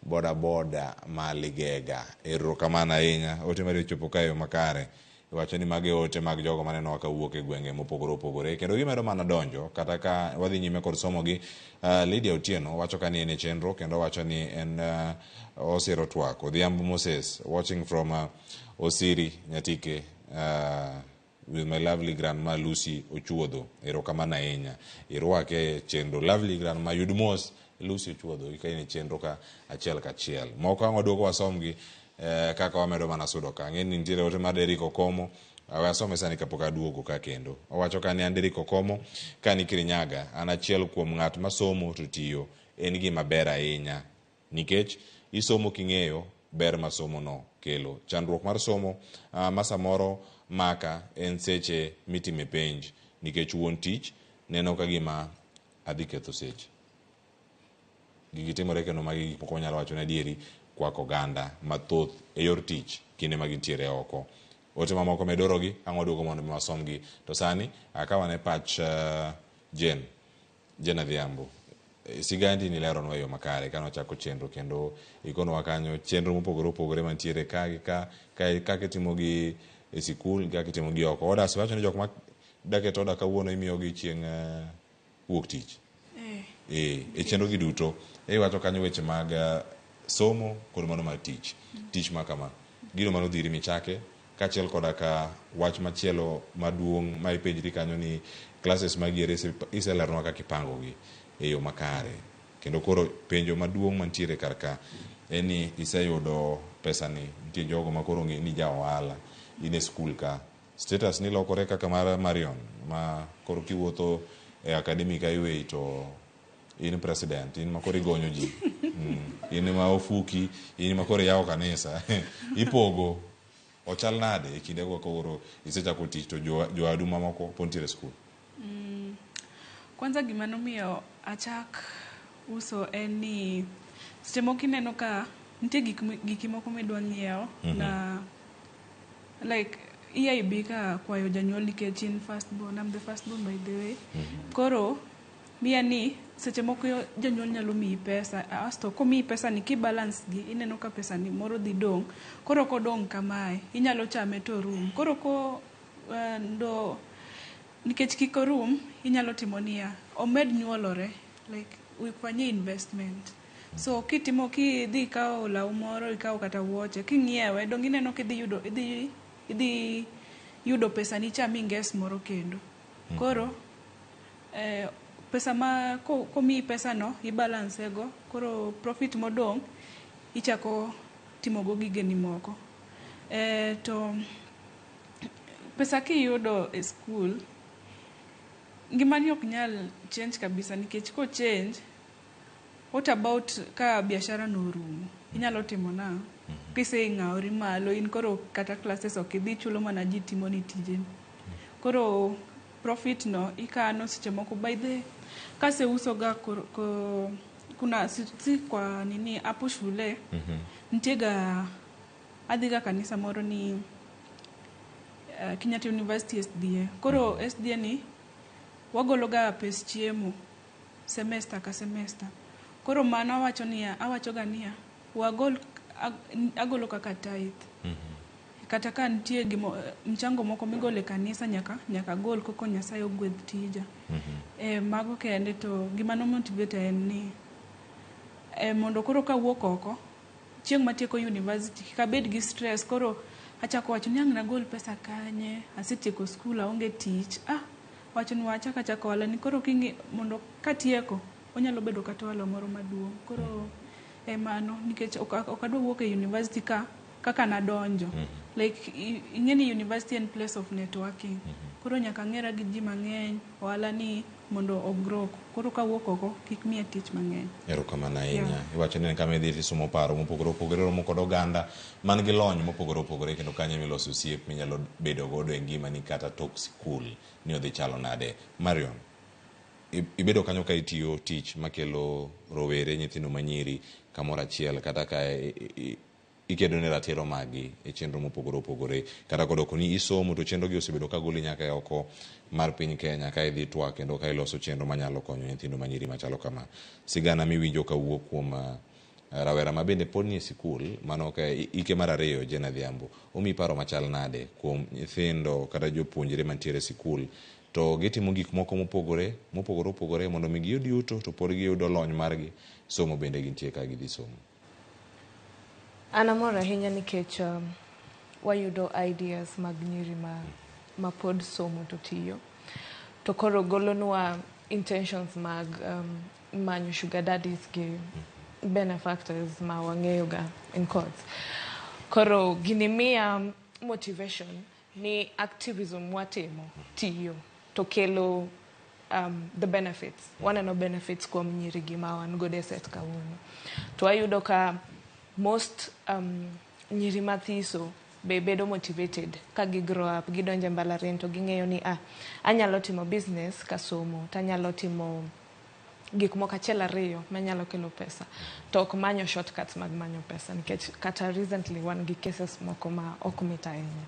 boda boda ma Ligega. Erokamano ahinya. Ote mari ochopo ka e yo makare. Iwacho ni magi ote mag jogo manenowa kawuok e gwenge mopogore opogore kendo gimedo mana donjo kata ka wadhi nyime kod somogi. Lydia Otieno wacho ka ni en e chenro kendo wacho ni en osiro twak. Odhiambo Moses watching from Osiri Nyatike with my lovely grandma Lucy Ochuodho. Erokamano ahinya. Irwake e chenro. Lovely grandma yud mos Lucy Ochuodho ka in e chenro ka achiel kachiel. Moko ang' waduogo wasomgi kaka wamedo mana sudo ka. Ang'e ni nitiere ote mar Derrick Okomo. We asome sani kapok aduogo ka kendo. Owacho ka ni an Derrick Okomo ka ni Kirinyaga. An achiel kuom ng'at masomo to tiyo en gima ber ahinya. Nikech isomo king'eyo ber ma somo no kelo. Chandruok mar somo ma samoro maka en seche mitime penj nikech wuon tich neno ka gima adhi ketho seche. Gigi timore kendo magi gik moko wanyalo wacho ni adieri kwako oganda mathoth e yor tich kinde ma gintiere oko. Ote mamoko medorogi ang' waduogo mondo mi wasomgi. To sani akaw ane pach Jane, Jane Adhiambo. Sigandi nileronwa e yo makare kane wachako chenro kendo ikonwa kanyo chenro mopogore opogore mantiere ka gi ka kaka itimogi e sikul gi kaka itimogi oko. Orders iwacho ni jok ma dak e oda kawuono imiyogi chieng' wuok tich. E chenro gi duto iwacho kanyo weche mag somo kod mano mar tich. Tich ma kama. Gino manodhiri michake kaachiel koda ka wach machielo maduong' ma ipenjri kanyo ni classes magi ere iseleronwa kaka ipangogi e yo makare. Kendo koro penjo maduong' mantiere kar ka en ni iseyudo pesani, nitie jogo ma koro ong'e ni ja ohala, in e skul ka. Status ni lokore kaka mar Marion ma koro kiwuotho e academic highway to In president, in ma koro igonyo ji. In ma ofuki, in ma koro iyawo kanisa. Ipogo. Ochal nade e kinde go koro isechako tich to joadu mamoko pod nitiere e skul? Kwanza gima nomiyo achak uso en ni seche moko ineno ka nitie giki moko midwa ng'iewo na like EIB ka kwayo janyuol nikech in first born. I'm the first born by the way. Koro miya ni seche moko janyuol nyalo miyi pesa asto komiyi pesa ni kibalance gi ineno ka pesa ni moro dhi dong'. Koro kodong' kamae inyalo chame to orum. Koro ko ndo nikech kik orum inyalo timo niya omed nyuolore like ufanyie investment. So kitimo kidhi ikawo law moro ikawo kata wuoche king'iewe dong ineno kidhi yudo idhi yudo pesa ni cha minges moro kendo. Koro pesa ma komiyi pesa no ibalance go koro profit modong' ichako timogo gigeni moko. To pesa kiyudo e skul ngimani ok nyal change kabisa nikech ko change what about ka biashara no orumo inyalo timo nang'o? Kiseng'awori malo in koro kata classes ok idhi chulo mana ji timoni tijeni. Koro profit no ikano seche moko by the kaseuso ga kuna si kwa nini hapo shule nitie ga adhi ga kanisa moro ni Kenyatta University SDA. Koro SDA ni wagolo ga pes chiemo semester ka semester. Koro mano awacho niya, awacho ga niya, wagol agolo kaka tithe. Kata ka nitie gimo mchango moko migolo e kanisa nyaka gol koko Nyasaye ogwedh tija. Mago kende to gima no motivate en ni mondo koro kawuok oko chieng' matieko university kik abed gi stress koro achako wacho ni ang' nagol pesa kanye asetieko skul aonge tich wacho ni wachak achaka ohala ni koro king'i mondo katieko onyalo bedo kata ohala moro maduong'. Koro mano nikech ok adwa wuok e university ka kaka nadonjo. Like ing'e ni university en place of networking. Koro nyaka ang'era gi ji mang'eny ohala ni mondo ogrow. Koro kawuok oko kik miya tich mang'eny. Erokamano ahinya. Iwacho ni en kama idhi tisomo paro mopogore opogore romo kod oganda man gi lony mopogore opogore kendo kanyo miloso osiep minyalo bedo godo e ngimani kata tok sikul ni odhi chalo nade. Marion, ibedo kanyo ka itiyo tich makelo rowere nyithindo manyiri kamoro achiel kata ka ikedo ne ratiro magi e chenro mopogore opogore kata kodoko ni isomo to chenro gi osebedo ka goli nyaka e oko mar piny Kenya ka idhi twak kendo ka iloso chenro manyalo konyo nyithindo manyiri machalo kama. Sigana miwinjo kawuok kuom rawera ma bende pod nie sikul mano ka ike mar ariyo Jane Adhiambo omiyi paro machal nade kuom nyithindo kata jopuonjre mantiere e sikul to gitimo gik moko mopogore mopogore opogore mondo mi giyud yuto to pod giyudo lony margi somo bende gintie ka gidhi somo. An amor ahinya nikech wayudo ideas mag nyiri ma pod somo to tiyo. To koro golonwa intentions mag manyo sugar daddies gi benefactors ma wang'eyo ga in quotes. Koro gini miya motivation ni activism mwatimo tiyo to kelo the benefits. Waneno benefits kuom nyiri gi ma wan godo e set kawuono. To wayudo ka most nyiri mathiso be bedo motivated ka gi grow up gidonjo e mbalariany to ging'eyo ni anyalo timo business kasomo to anyalo timo gik moko achiel ariyo manyalo kelo pesa to ok manyo shortcuts mag manyo pesa nikech kata recently wan gi cases moko ma ok mit ahinya,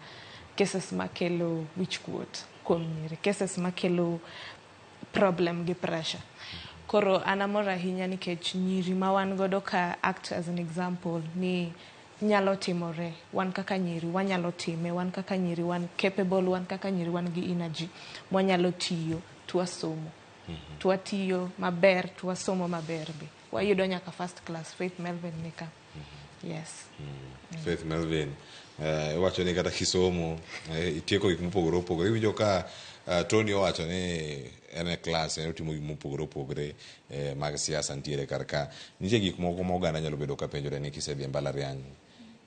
cases makelo wich kuot kuom nyiri, cases makelo problem gi pressure. Koro an amor ahinya nikech nyiri ma wan godo ka act as an example ni nyalo timore, wan kaka nyiri wanyalo time, wan kaka nyiri wan capable, wan kaka nyiri wan gi energy mwanyalo tiyo twasomo. Twatiyo maber, twasomo maber be. Wayudo nyaka first class. Faith Melvin nika. Yes. Faith Melvin, iwacho ni kata kisomo itieko gik mopogore opogore. Iwinjo ka Tony owacho ni en e class, en otimo gik mopogore opogore mag siasa nitiere kar ka. Nitie gik moko ma oganda nyalo bedo ka penjore ni kisedhi e mbalariany,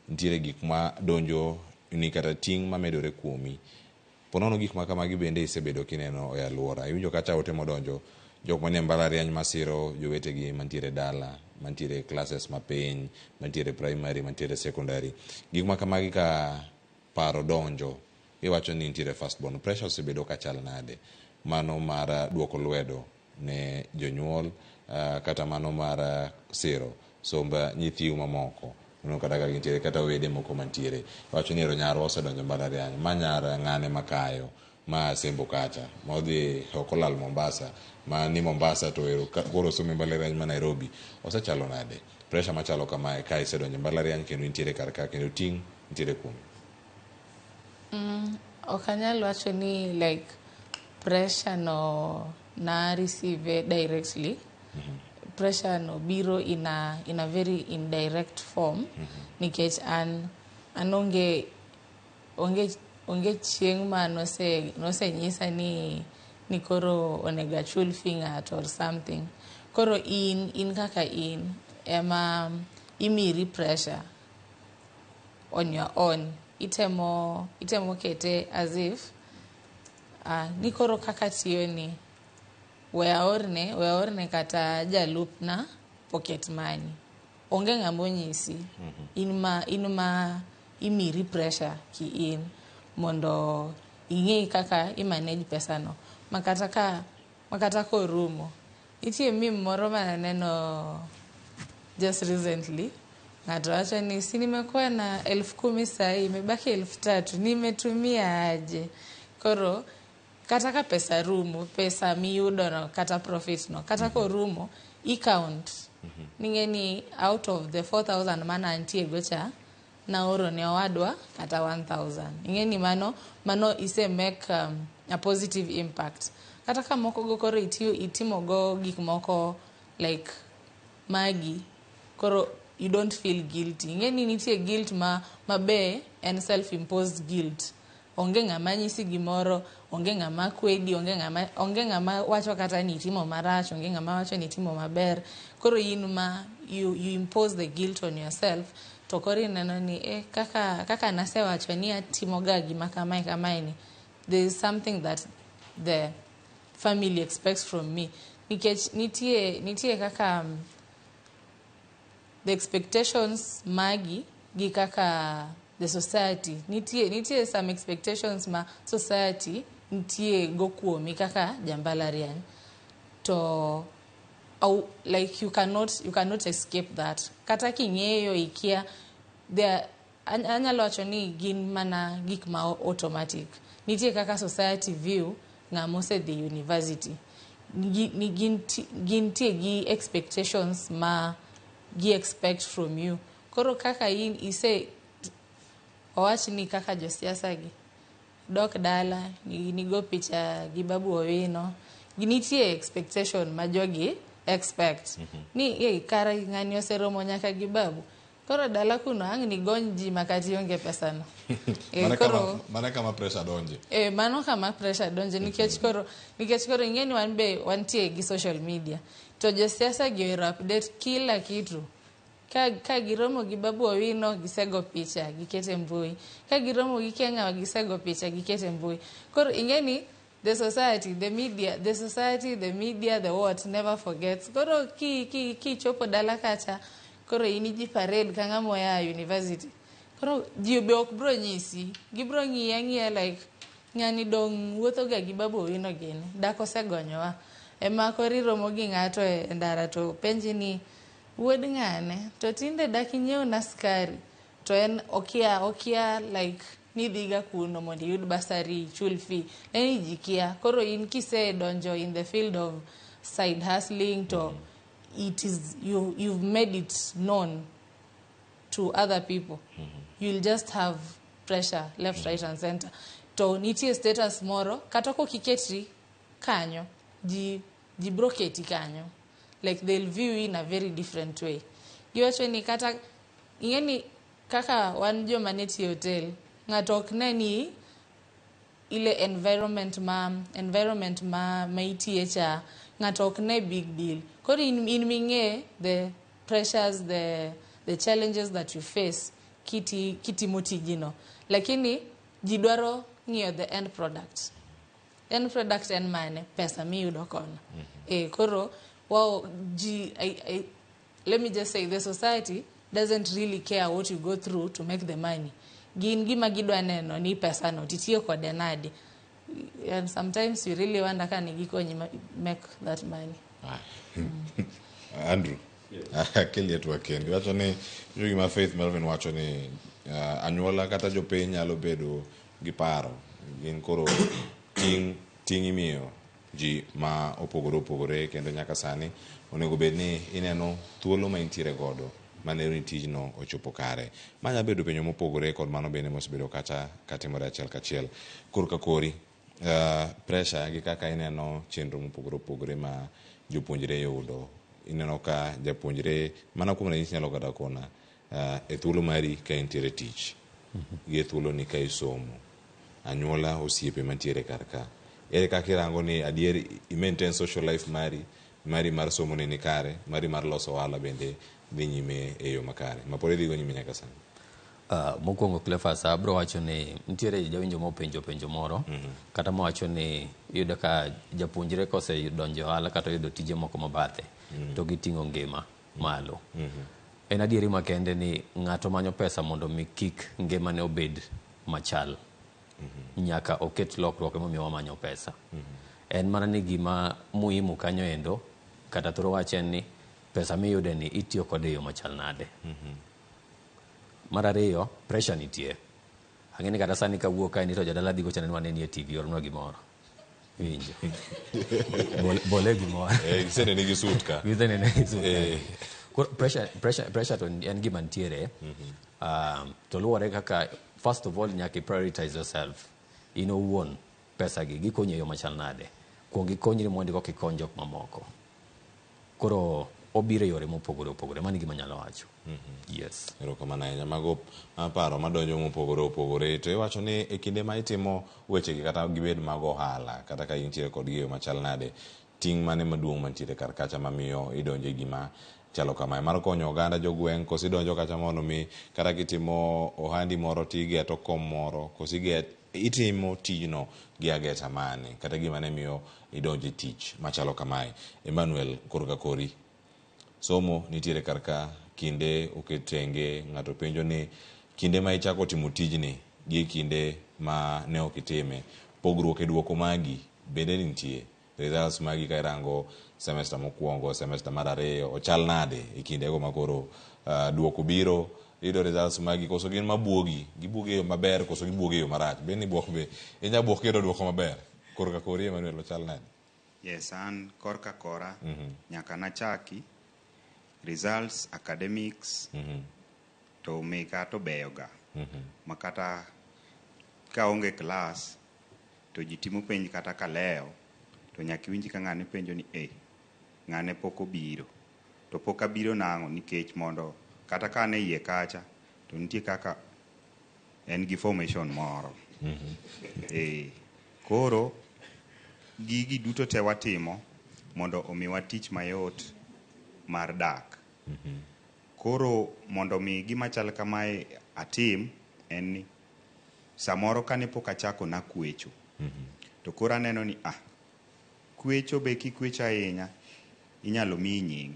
nitiere gik ma donjo ni kata ting' mamedore kuomi. Ponono gik ma kamagi bende isebedo kineno e alwora. Iwinjo kacha ote modonjo Jok manie mbalariany masiro jowetegi mantiere dala, mantiere classes mapiny, mantiere primary, mantiere secondary. Gik ma kamagi ka paro donjo, iwacho ni nitiere first born. Pressure osebedo ka chal nade? Mano mar duoko lwedo ne jonyuol kata mano mar siro somb nyithiu mamoko. Uneno kata ka gintiere kata wede moko mantiere. Iwacho ni ero nyarwa osedonjo mbalariany, ma nyar ng'ane makayo, ma Asembo kacha, ma odhi ok olal Mombasa, ma ni Mombasa to ero koro somo e mbalariany ma Nairobi. Osechalo nade? Pressure machalo kamae ka isedonjo e mbalariany kendo intiere kar ka kendo ting' nitiere kuomi. Ok anyal wacho ni like pressure no na receive directly. Pressure no biro in a very indirect form nikech an onge chieng' ma nosenyisa ni koro onego achul fee ng'ato or something. Koro in kaka in ema imiri pressure on your own. Itemo kete as if ni koro kaka tiyo ni we aorne kata jalupna pocket money. Onge ng'ama onyisi. In ma imiri pressure ki in mondo ing'e kaka i manage pesa no. Makata korumo. Nitie meme moro mananeno just recently. Ng'ato wacho ni si nimekuwa na 10,000 sahi imebaki 3,000 nimetumia aje? Koro kata ka pesa rumo, pesa miyudo no kata profit no, kata korumo, i count. Ning'e ni out of the 4000 mana antie go cha, naoro ne owadwa kata 1000. Ing'e ni mano ise make a positive impact. Kata ka moko go koro itiyo itimo go gik moko like magi, koro you don't feel guilty. Ing'e ni nitie guilt ma be en self imposed guilt. Onge ng'ama nyisi gimoro, onge ng'ama kwedi, onge ng'ama wacho kata ni itimo marach, onge ng'ama wacho ni itimo maber. Koro in ma you impose the guilt on yourself to koro ineno ni kaka nasewacho ni atimo ga gima kamae kamae ni there is something that the family expects from me. Nikech nitie kaka the expectations magi gi kaka the society nitie some expectations ma society nitie go kuomi kaka jambalariany to au, like you cannot escape that kata king'eyo ikia there. Anyalo wacho ni gin mana gik ma automatic. Nitie kaka society view ng'ama osedhi university ni gintie gi expectations ma gi expect from you. Koro kaka in ise owach ni kaka josiasa gi dok dala nigo picha gi Babu Owino, nitie expectation ma jogi expect ni kara ng'ani oseromo nyaka gi Babu, koro dala kuno ang' nigony ji makata ionge pesa no. Koro mano kama pressure donje. Mano kama pressure donje nikech koro ing'e ni wan be wantie gi social media to josiasa gi ohero update kila kitu. Ka giromo gi Babu Owino, gisego picha gikete mbui. Ka giromo gi kia ng'awa, gisego picha gikete mbui. Koro ing'e ni the society, the media, the society, the media, the what never forgets. Koro ki kichopo dala kacha, koro in iji parade ka ng'ama oa university. Koro ji be ok bro nyisi, gibro ng'iyi ang'iya like ng'ani dong wuotho ga gi Babu Owino gini dak osegonyowa. Ema koro iromo gi ng'ato e ndara to penji ni wuod ng'ane to tinde dak inyiewna skari, to en okia like nidhiga kuno mondo iyud bursary, ichul fee. En ji kia. Koro in kisedonjo in the field of side hustling to it is you've made it known to other people, you'll just have pressure left, right and center. To nitie status moro kata kok iketri kanyo, ji bro keti kanyo, like they'll view you in a very different way. Giwacho ni kata ing'e ni kaka wan joma ne tiyo hotel, ng'ato ok ne ni ile environment ma itie cha, ng'ato ok ne big deal. Koro in ming'e the pressures, the challenges that you face kitimo tijino, lakini ji dwaro ng'iyo the end product. End product en mane? Pesa miyudo kono. Eh, koro wao ji let me just say the society doesn't really care what you go through to make the money. Gin gima gidwa neno ni pesa no titiyo kode nade. And sometimes you really wonder ka ne gikonyi make that money. Andrew, akeli e twak kendi. Wacho ni winjo gima Faith Melvin wacho ni anyuola kata jopiny nyalo bedo gi paro. Gin koro ting' ting' imiyo ji ma opogore opogore kendo nyaka sani onego bed ni ineno thuolo ma intiere godo maneno ni tijno ochopo kare. Ma nyalo bedo penjo mopogore kod mano bende mosebedo kacha katimore achiel kachiel. Korka kori, pressure gi kaka ineno chenro mopogore opogore ma jopuonjre yudo. Ineno ka japuonjre, mana kuom ranyisi nyalo kata kona, e thuolo mari ka intiere tich, gi e thuolo ni ka isomo, anyuola osiepe mantiere kar ka. Ere kaka irango ni adier i maintain social life mari, mari mar somo ni nikare, mari mar loso ohala bende dhi nyime e yo makare, ma pod idhigo nyime nyaka sani? Mokwongo Cleophas, abro wacho ni nitiere jawinjo mopenjo penjo moro kata mowacho ni iyudo ka japuonjre kosedonjo e ohala kata oyudo tije moko mabathe to giting'o ngima malo. En adieri makende ni ng'ato manyo pesa mondo mi kik ngimane obed machal. Nyaka oket lokruok emomiyo wamanyo pesa. En mana ni gima muhimu kanyo endo kata thoro wach en ni pesa miyude ni itiyo kode e yo machal nade. Mar ariyo, pressure nitie. Ang'e ni kata sani kawuok kae ni to jadala dhi gochona ni waneni e TV ornwa gimoro. Iwinjo. Bole gimoro. Gisenene gi suit ka. Gisenene gi suit ka. Koro pressure to en gima nitiere. To luwore kaka first of all nyaka i prioritize yourself. In owuon pesa gi gikonyi e yo machal nade. Kuong ikonyri mondi koka ikony jok mamoko. Koro obiro e yore mopogore opogore. Mano e gima anyalo wacho. Yes. Erokamano ahinya. Mago paro madonjo mopogore opogore. To iwacho ni e kinde ma itimo wechegi kata gibed mag ohala, kata ka intiere kodgi e yo machal nade, ting' mane maduong' mantiere kar kacha mamiyo idonjo e gima chalo kamae mar konyo oganda jogweng', koso idonjo kacha mondo mi kata kitimo ohandi moro tigeto kom moro, koso itimo tijno gi ageta mane, kata gima ne miyo idonjo e tich machalo kamae. Emmanuel, korka kori, somo nitiere kar ka, kinde oket tenge, ng'ato penjo ni kinde ma ichako timo tijni gi kinde ma ne ok itime, pogruok e duoko magi bende nitie? Results magi ka irango semester mokwongo, semester mar ariyo, ochal nade e kindego ma koro duoko biro, iyudo results magi koso gin mabuogi, gibuogi e yo maber koso gibuogi e yo marach? Be ni buok be inya buok kiyudo duoko maber? Korka kori Emmanuel, ochal nade? Yes, an korka kora, nyaka nachaki results academics to meka to beyoga. Ma kata kaonge class to ji timo penj kata kalewo to nyaka iwinj ka ng'ane penjo ni ng'ane pok obiro. To pok abiro nang'o nikech mondo kata ka an e iye kacha to nitie kaka en gi formation moro. Koro gigi duto te watimo mondo omiwa tich mayot mar dak. Koro mondo mi gima chal kamae atim en ni samoro kane pok achako nakwecho. To koro aneno ni kwecho be kikwecho ahinya inyalo miyi nying.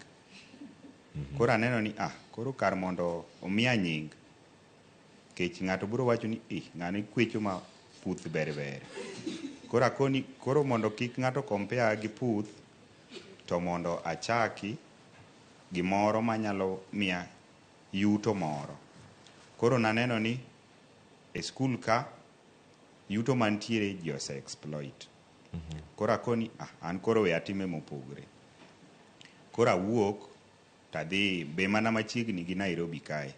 Koro aneno ni koro kar mondo omiya nying, kech ng'ato biro wacho ni ng'ani kwecho ma puth ber ber. Koro akoni, koro mondo kik ng'ato compare gi puth, to mondo achaki gimoro manyalo miya yuto moro. Koro naneno ni e skul ka yuto mantiere ji ose exploit. Koro akoni an koro we atime mopogre. Koro awuok tadhi be mana machiegni gi Nairobi kae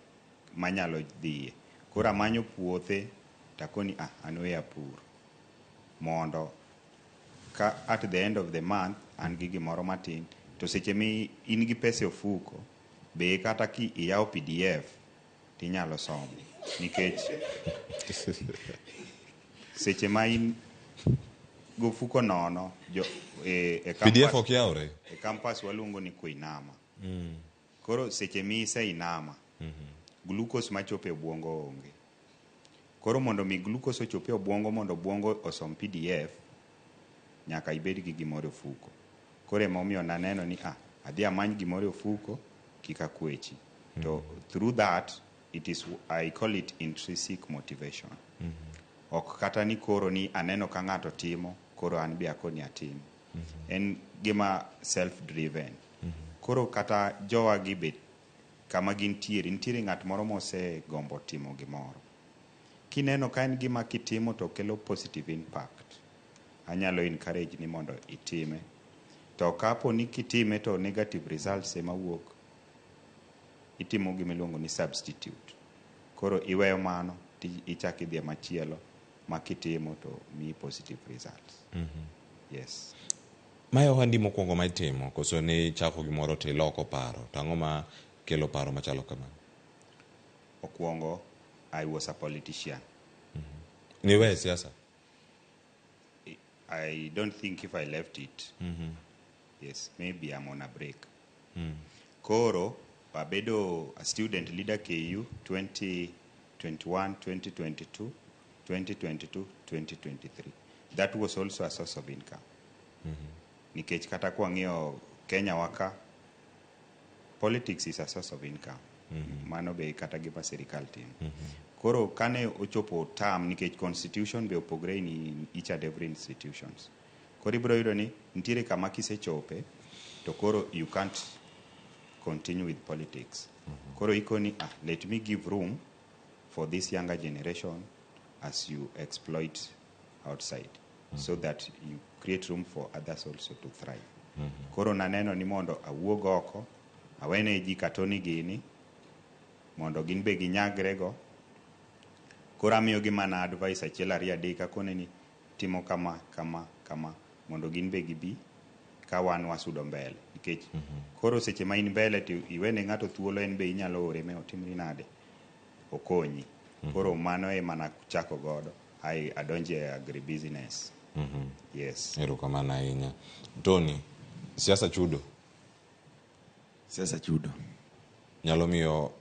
manyalo dhiye. Koro amanyo puothe takoni an we apur mondo ka at the end of the month an gi gimoro matin to seche mi in gi pesa e ofuko be kata ki iyawo PDF tinyalo somo nikech seche ma in gofuko nono jo e PDF ok yawre? E campus waluongo ni kuinama. Koro seche mi iseinama, glucose machopo e obwongo onge. Koro mondo mi glucose ochop e obwongo mondo obwongo osom PDF, Nyaka ibed gi gimoro e ofuko. Koro emomiyo naneno ni ah, adhi amany gimoro e ofuko kik akwechi. To through that, it is, I call it intrinsic motivation. Ok kata ni koro ni aneno ka ng'ato timo, koro an be akoni atim. En gima self driven. Koro kata jowa gi be kama gintiere, nitiere ng'at moro mosegombo timo gimoro. Kineno ka en gima kitimo to kelo positive impact, anyalo encourage ni mondo itime. To kapo ni kitime to negative results ema wuok, itimo gima iluongo ni substitute. Koro iweyo mano to ichako idhi e machielo ma kitimo to miyi positive results. Yes. Mae ohandi mokwongo ma itimo koso ni chako gimoro to iloko paro to ang'o ma kelo paro machalo kamano? Okwongo, I was a politician. Niweyo siasa? I don't think if I left it. Yes, maybe I'm on a break. Koro, abedo a student leader KU 2021, 2022, 2022, 2023. That was also a source of income. Nikech kata kwang'iyo Kenya waka, politics is a source of income. Mano be kata gima sirikal timo. Koro kane ochopo term nikech constitution be opogre in each and every institutions. Koro ibiro yudo ni nitiere kama kisechope to koro you can't continue with politics. Koro ikoni ah, let me give room for this younger generation as you exploit outside so that you create room for others also to thrive. Koro naneno ni mondo awuog oko, awene ji katoni gini, mondo gin be ginyagre go. Koro amiyogi mana advice achiel ariyo adek akone ni timo kama kama kama mondo gin be gibi ka wan wasudo mbele nikech koro seche ma in mbele to iwene ng'ato thuolo en be inyalo ore me otimri nade okonyi koro mano ema nachako godo ai adonje e agribusiness yes Erokamano ahinya. Tony, siasa chudo? Siasa chudo. Nyalo miyo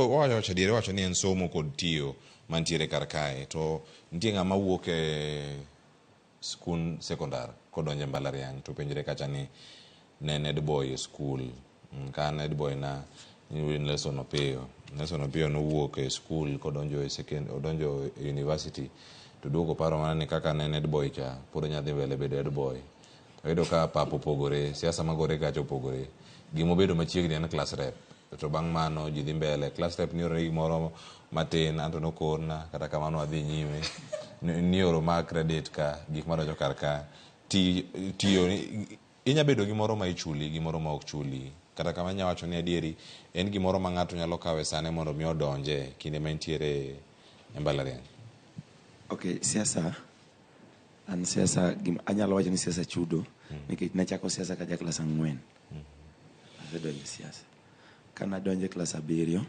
wacho adieri wacho ni en somo kod tiyo mantiere kar kae to nitie ng'ama wuok e skund sekondar kodonjo e mbalariany to penjre kacha ni ne en head boy e skul ka an head boy na Nelson Opiyo Nelson Opiyo nowuok e skul kodonjo e second odonjo e university to duogo paro mana ni kaka ne en head boy cha pod onya dhi mbele bedo head boy oyudo ka pap opogore siasa magore kacha opogore gimobedo machiegni en class rep to bang' mano ji dhi mbele class rep nioro gimoro matin anto nokorna kata kamano adhi nyime nioro ma credit ka gik madonjo kar ka tiyo inya bedo gi moro ma ichuli gi moro ma ok chuli kata kama inya wacho ni adieri en gimoro ma ng'ato nyalo kawe sane mondo mi odonje kinde ma entiere e mbalariany. Okay, siasa an siasa anyalo wacho ni siasa chudo nikech nachako siasa ka ja klas 4. Asedonjo e siasa. Kanadonjo e klas 7,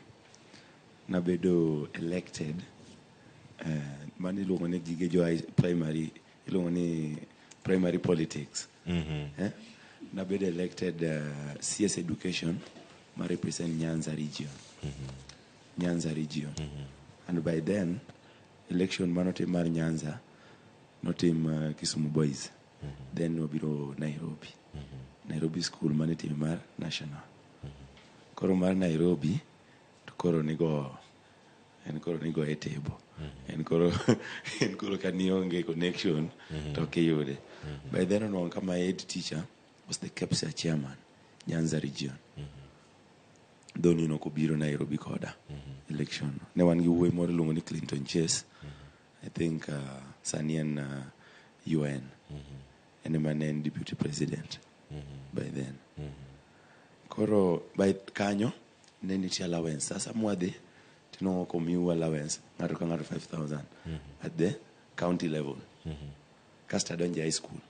nabedo elected mano iluongo ni gige jo primary iluongo ni primary politics. Nabedo elected CS education ma represent Nyanza region. Nyanza region. And by then election manotim mar Nyanza notim Kisumu Boys. Then wabiro Nairobi. Nairobi school manitime mar national. Koro mar Nairobi to koro nigo en koro nigo e table. En koro en koro ka nionge connection to ok iyude. By then onwang'o ka my head teacher was the KEPSA chairman, Nyanza region. Though ni nok obiro Nairobi koda election. Ne wan gi wuoyi moro iluongo ni Clinton Chase. I think sani en UN. En ema ne en deputy president by then. Koro by kanyo ne nitie allowance. Sasa mwadhi tinwang'o komiu allowance ng'ato ka ng'ato 5000 at the county level. Kasto adonjo e high school.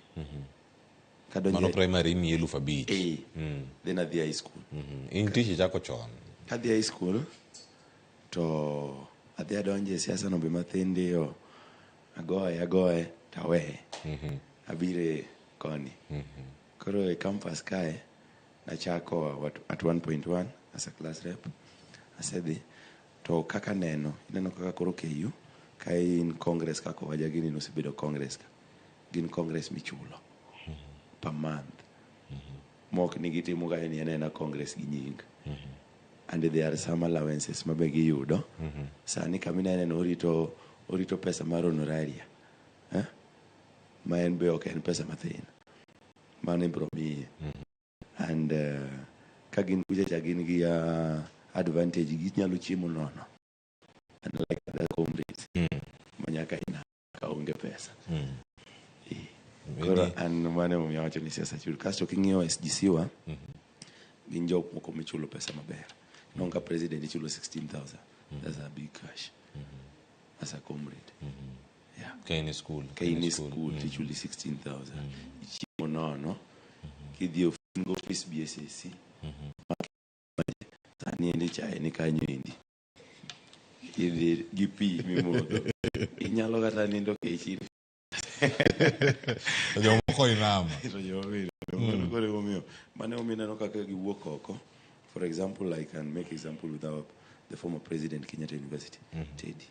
Kadonjo Mano primary imiyi 5,000. Eh. Then adhi high school. In tich ichako chon. Kadhi high school to adhi adonjo e siasa no be mathin ndiyo agoye agoye taweye abire koni koro e campus kae nachako at 1.1 as a class rep asedhi to kaka neno ineno kaka koro KU ka in congress kaka owaja gini nosebedo congress ka gin congress michulo per month. Mok ni gitimo ga ni en ena Congress gi nying. And there are some allowances ma be giyudo. Sani kama inene orito orito pesa mar honoraria. Eh? Ma en be ok en pesa mathin. Mano ibiro miye. And ka gin kucha cha gin gi advantage ginyalo chiemo nono. Unlike other comrades. Ma nyaka ina ka onge pesa. Koro an mano emomiyo awacho ni siasa chul. Kasto king'iyo SGC wa, gin jok moko michulo pesa maber. Inwang'o ka president ichulo 16,000. That's a big cash. As a comrade. Yeah. Ka in e school. Ka in e school tichuli 16,000. Ichiemo nono. Kidhi e office BSAC. Sani endi chae ni kanyo endi. Idhi gi pi mimodho. Inyalo kata nindo kech in To jomoko inama. To jomoko inama. Koro emomiyo mano emomiyo ineno kaka giwuok oko. For example, I can make example with our, the former president Kenyatta University, Teddy.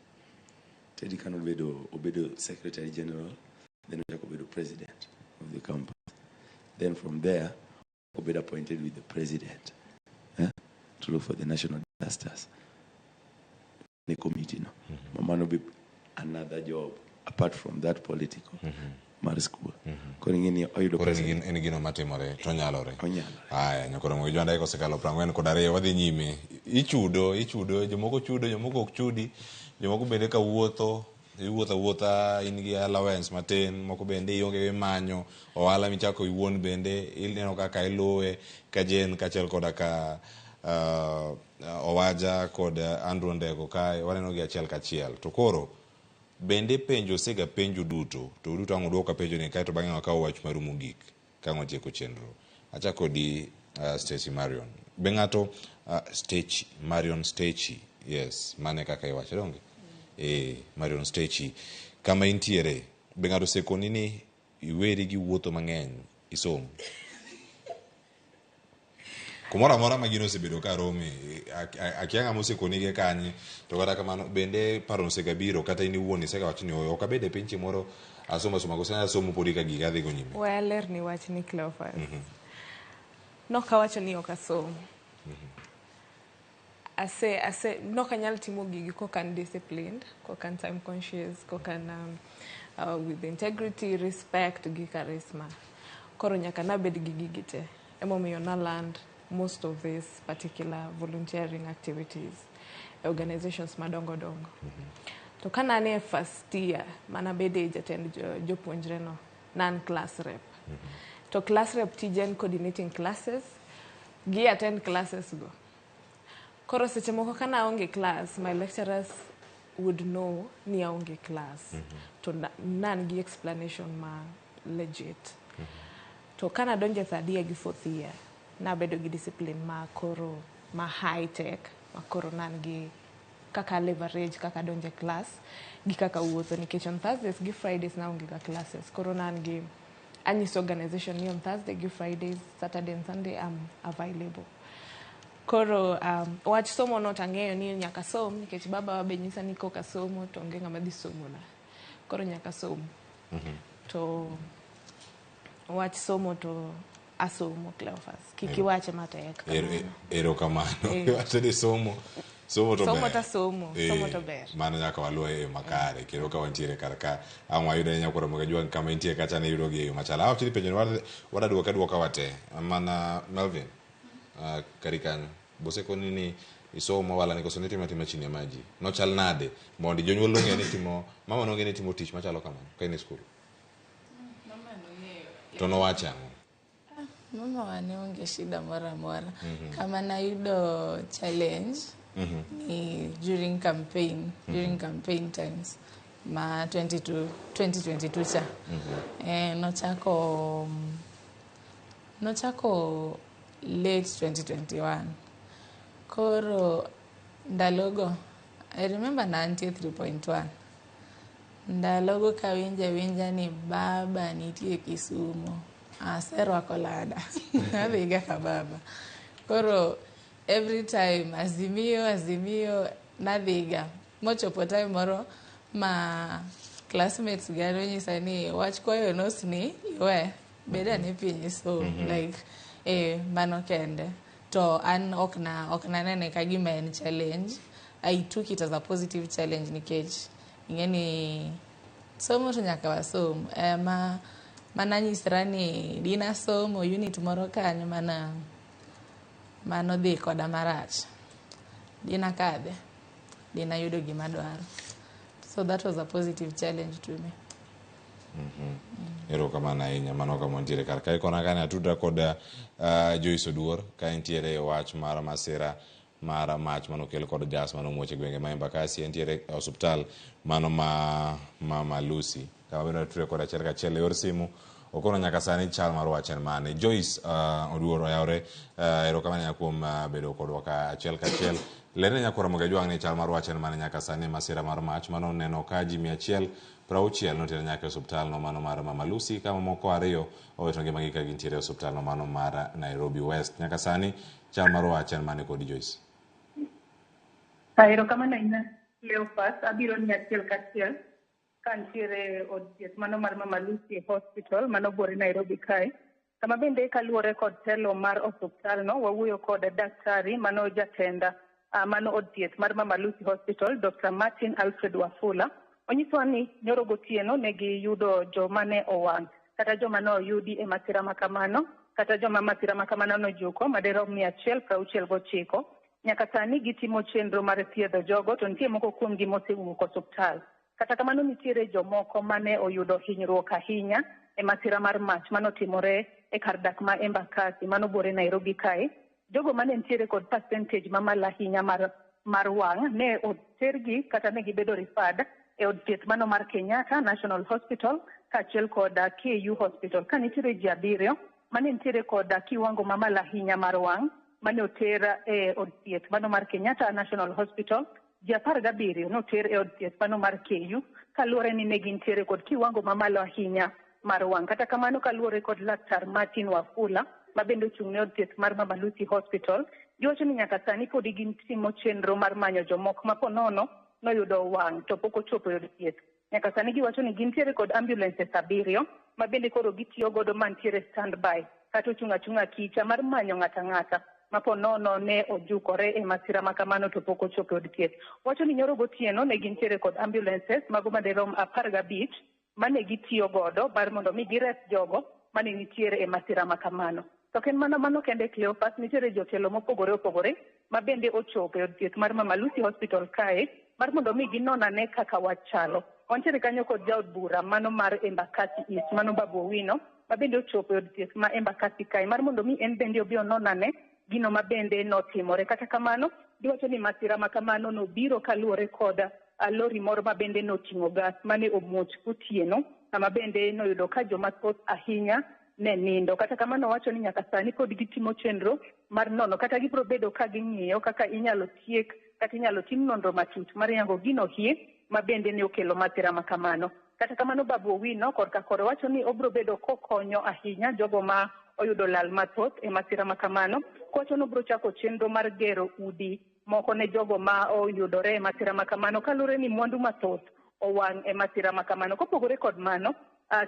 Teddy kane obedo obedo secretary general, then ochako obedo president of the campus. Then from there, obedo appointed with the president to look for the national disasters. Ne committee no. Mano be another job apart from that political mar school. Koro ing'e ni oyudo Koro pesa. en gino matimore to onyalore. Onyalore. Aya, nyakoro Mogi Jwanda dakika osekalo 42 wadhi nyime. Ichudo, ichudo, jomoko chudo, jomoko ok chudi, jomoko bende ka wuotho, iwuotho awuotha in gi allowance matin, moko bende ionge imanyo, ohala michako iwuon bende ineno kaka iluwe ka Jane kaachiel koda ka Owaja kod Andrew Ndego kae waneno gi achiel kachiel. To koro bende penjo osega penjo duto to uduto ang' uduoka penjo ni kaeto bang'e wakaw wach maru mogik ka ang' watieko chenro. Achako kodi Stacy Marion. Be ng'ato Stacy Marion Stacy yes mane kaka iwacho donge? Marion Stacy kama intiere be ng'ato osekoni ni iweri gi wuotho mang'eny isom? Kumoro amora ma gino osebedo ka rome, akia ng'ama osekoni gi kanye, to kata kamano bende paro osegabiro kata in iwuon isegawacho ni oyo ok abed e piny chieng' moro asomo asoma koso anyalo somo podi ka giga adhi go nyime. We alerni wachni Cleophas. Nok awacho ni ok asom. Ase, ase, nok anyal timo gigi kok an disciplined, kok an time conscious, kok an with integrity, respect gi charisma. Koro nyaka nabed gi gigi te. Emomiyo na land most of these particular volunteering activities e organizations madongo dongo. To ka nane e first year manabede jatend jopuonjre no, nan class rep. To class rep tije en coordinating classes, gi attend classes go. Koro seche moko ka naonge class, my lecturers would know ni aonge class. To nan gi explanation ma legit. To ka nadonjo e third year gi fourth year, nabedo gi discipline ma koro ma high tech, ma koro nan gi kaka leverage kaka donjo e class gi kaka wuotho nikech on Thursdays gi Fridays naonge ga classes. Koro nan gi anyiso organization ni on Thursday gi Fridays, Saturday and Sunday I'm available. Koro wach somo no tang'eyo ni nyaka som nikech baba wa be nyisa ni koka somo to onge ng'ama dhi somona. Koro nyaka som. To wach somo to asomo Cleophas. Kik iwache matek. Erokamano. Iwacho ni somo somo to Somo ber. to asomo, somo to ber. Mano nyaka waluw e yo makare kendo ka wantiere kar ka ang' wayudo ni nyakwar Ramogi Ajwang' kama intie kacha ne yudo gi e yo machalo. Awacho ni penjo ni wadaduoke aduoka wate. Mana Melvin kari kanyo bosekoni ni isomo wala ni koso nitimo atima chini ya maji. Nochal nade mondo jonyuol ong'e ni timo mama nong'e ni timo tich machalo kamano ka in e skul. Mama nong'eyo. To nowacho ang'o? Mama wa ne onge shida moro amora. Kama nayudo challenge ni during campaign, during campaign times ma 22, 2022 cha. Nochako late 2021. Koro ndalogo, I remember na antie 3.1. Ndalogo kawinjo awinja ni baba nitie Kisumu. Aserwako lada. Adhiga ka baba. Koro every time azimio, azimio, nadhiga. Mochopo time moro ma classmates ga nonyisa ni wach kwayo nos ni iwe. Bed ane piny isom. Like mano kende. To an ok nanene ka gima en challenge. I took it as a positive challenge nikech ing'e ni somo to nyaka wasom. Mana nyisra ni dina somo unit moro kanyo mana mano dhi koda marach. Dina kadhe. Dina yudo gima dwaro. So that was a positive challenge to me. Erokamano ahinya. Mano kama wantiere kar kae kona kane atudra kod Joyce Oduor ka entiere e wach mar masira mar mach manokel kod gas manomuoch e gwenge ma Embakasi. Entiere e osuptal mano ma Mama Lucy kama bende watudre kod achiel kachiel e yor simu. Okono nyaka sani chal mar wach en mane. Joyce Oduor oyawre, erokamano ahinya kuom bedo kodwa ka achiel kachiel. Lerne nyakora Ramogi Ajwang' ni chal mar wach en mane nyaka sani masira mar mach mano neno ka ji 160 noter nyaka e osuptal no mano mar Mama Lucy kama moko 2 owito ngimagi ka gintiere e osuptal no mano mar Nairobi West. Nyaka sani chal mar wach en mane kodi Joyce? Erokamano ahinya Cleophas, abiro ni achiel kachiel ka nitiere od thieth mano mar Mama Lucy Hospital mano buore Nairobi kae. Kama bende kaluwore kod telo mar osuptal no, wawuoyo kod daktari mano jatenda mano od thieth mar Mama Lucy Hospital, Dr. Martin Alfred Wafula. Onyisowa ni nyoro gotieno ne giyudo joma ne owang' kata joma ne oyudi e masira makamano kata joma masira makamano nojuko madirom 169. Nyaka sani gitimo chenro mar thiedho jogo to nitie moko kuomgi mosewuok osuptal. Kata kamano nitiere jomoko mane oyudo hinyruok ahinya e masira mar mach manotimore e kar dak ma Embakasi mano buore Nairobi kae. Jogo mane nitiere kod percentage mamalo ahinya mar wang' ne otergi kata ne gibedo referred e od thieth mano mar Kenyatta National Hospital kaachiel kod KU Hospital. Ka nitiere ji 7 mane nitiere kod kiwango mamalo ahinya mar wang' mane oter e od thieth mano mar Kenyatta National Hospital, ji 17 noter e od thieth mano mar KU kaluwore ni ne gintiere kod kiwango mamalo ahinya mar wang'. Kata kamano kaluwore kod laktar Martin Wafula ma bende ochung' ne od thieth mar Mama Lucy Hospital, giwacho ni nyaka sani podi gitimo chenro mar manyo jomoko ma ponono noyudo wang' to pok ochopo e od thieth. Nyaka sani giwacho ni gintiere kod ambulances 7 ma bende koro gitiyo godo mantiere standby kata ochung' achung'a kicha mar manyo ng'ata ng'ata ma ponono ne ojukore e masira makamano to pok ochopo e od thieth. Wacho ni nyoro gotieno ne gintiere kod ambulances mago madirom 15 mane gitiyo godo mar mondo mi gires jogo mane nitiere e masira makamano. To ok en mana mano kende Cleophas, nitiere jotelo mopogore opogore ma bende ochopo e od thieth mar Mama Lucy Hospital kae mar mondo mi ginon ane kaka wach chalo. Wantiere kanyo kod jaod bura mano mar Embakasi East, mano Babu Owino, ma bende ochopo e od thieth ma Embakasi kae mar mondo mi en bende obi onon ane gino ma bende notimore. Kata kamano, giwacho ni masira ma kamano nobiro kaluwore kod lori moro ma bende noting'o gas mane omuoch otieno, kama bende noyudo ka joma thoth ahinya ne nindo. Kata kamano wacho ni nyaka sani pod gitimo chenro mar nono kata gibiro bedo ka ging'iyo kaka inyalo tiek kata inyalo tim nonro matut mar yango gino hie ma bende ne okelo masira ma kamano. Kata kamano Babu Owino korka kore wacho ni obiro bedo kokonyo ahinya jogo ma oyudo lal mathoth e masira ma kamano. Kowacho ni obiro chako chenro mar gero udi moko ne jogo ma oyudore e masira ma kamano kaluwore ni mwandu mathoth owang' e masira ma kamano. Kopogore kod mano,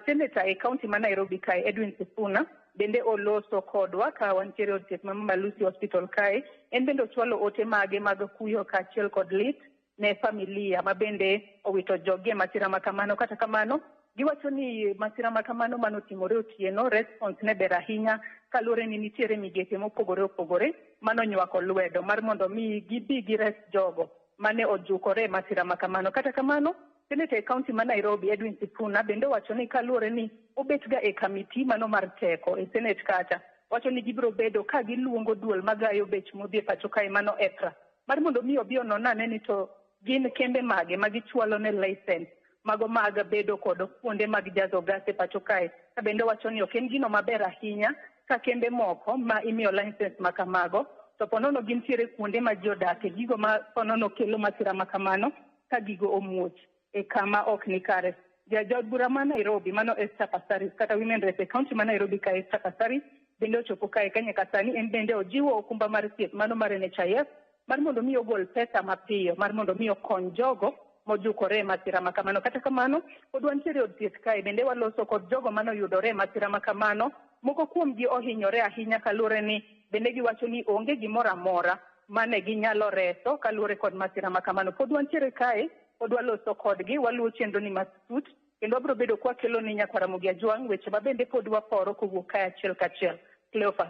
Senator e county ma Nairobi kae Edwin Sifuna bende oloso kodwa ka wantiere e od thieth ma Mama Lucy Hospital kae. En bende ochwalo ote mage mag kuyo kaachiel kod lit ne familia ma bende owito joggi e masira ma kamano. Kata kamano, giwacho ni masira ma kamano manotimore otieno, response ne ber ahinya kaluwore ni nitiere migepe mopogore opogore manonywako lwedo mar mondo mi gibi gires jogo mane ojukore e masira ma kamano. Kata kamano, Senator e county ma Nairobi Edwin Sifuna bende owacho ni kaluwore ni obet ga e kamiti mano mar teko e Senate kacha, wacho ni gibiro bedo ka giluongo duol magayo bech modhi e pacho kae mano EPRA mar mondo mi obi onon ane ni to gin kembe mage ma gichwalo ne license mago mag bedo kod kuonde mag jazo gas e pacho kae. Ka bende owacho ni ok en gino maber ahinya ka kembe moko ma imiyo license ma kamago to ponono gintiere kuonde ma ji odake, gigo ma ponono kelo masira ma kamano ka gigo omuoch e kama ok ni kare. Jaod bura ma Nairobi mano Esther Passaris kata Women Rep e county ma Nairobi ka Esther Passaris bende ochopo kae ka nyaka sani en bende ojiwo okumba mar thieth mano mar NHIF mar mondo mi ogol pesa mapiyo mar mondo mi okony jogo mojukore e masira ma kamano. Kata kamano, pod wantiere e od thieth kae bende waloso kod jogo manoyudore e masira ma kamano. Moko kuomgi ohinyore ahinya kaluwore ni bende giwacho ni onge gimoro amora mane ginyalo reso kaluwore kod masira ma kamano. Pod wantiere kae, pod waloso kodgi, waluwo chenro ni matut kendo wabiro bedo kwakelo ni nyakwar Ramogi Ajwang' weche ma bende pod waporo kowuok kae achiel kachiel. Cleophas.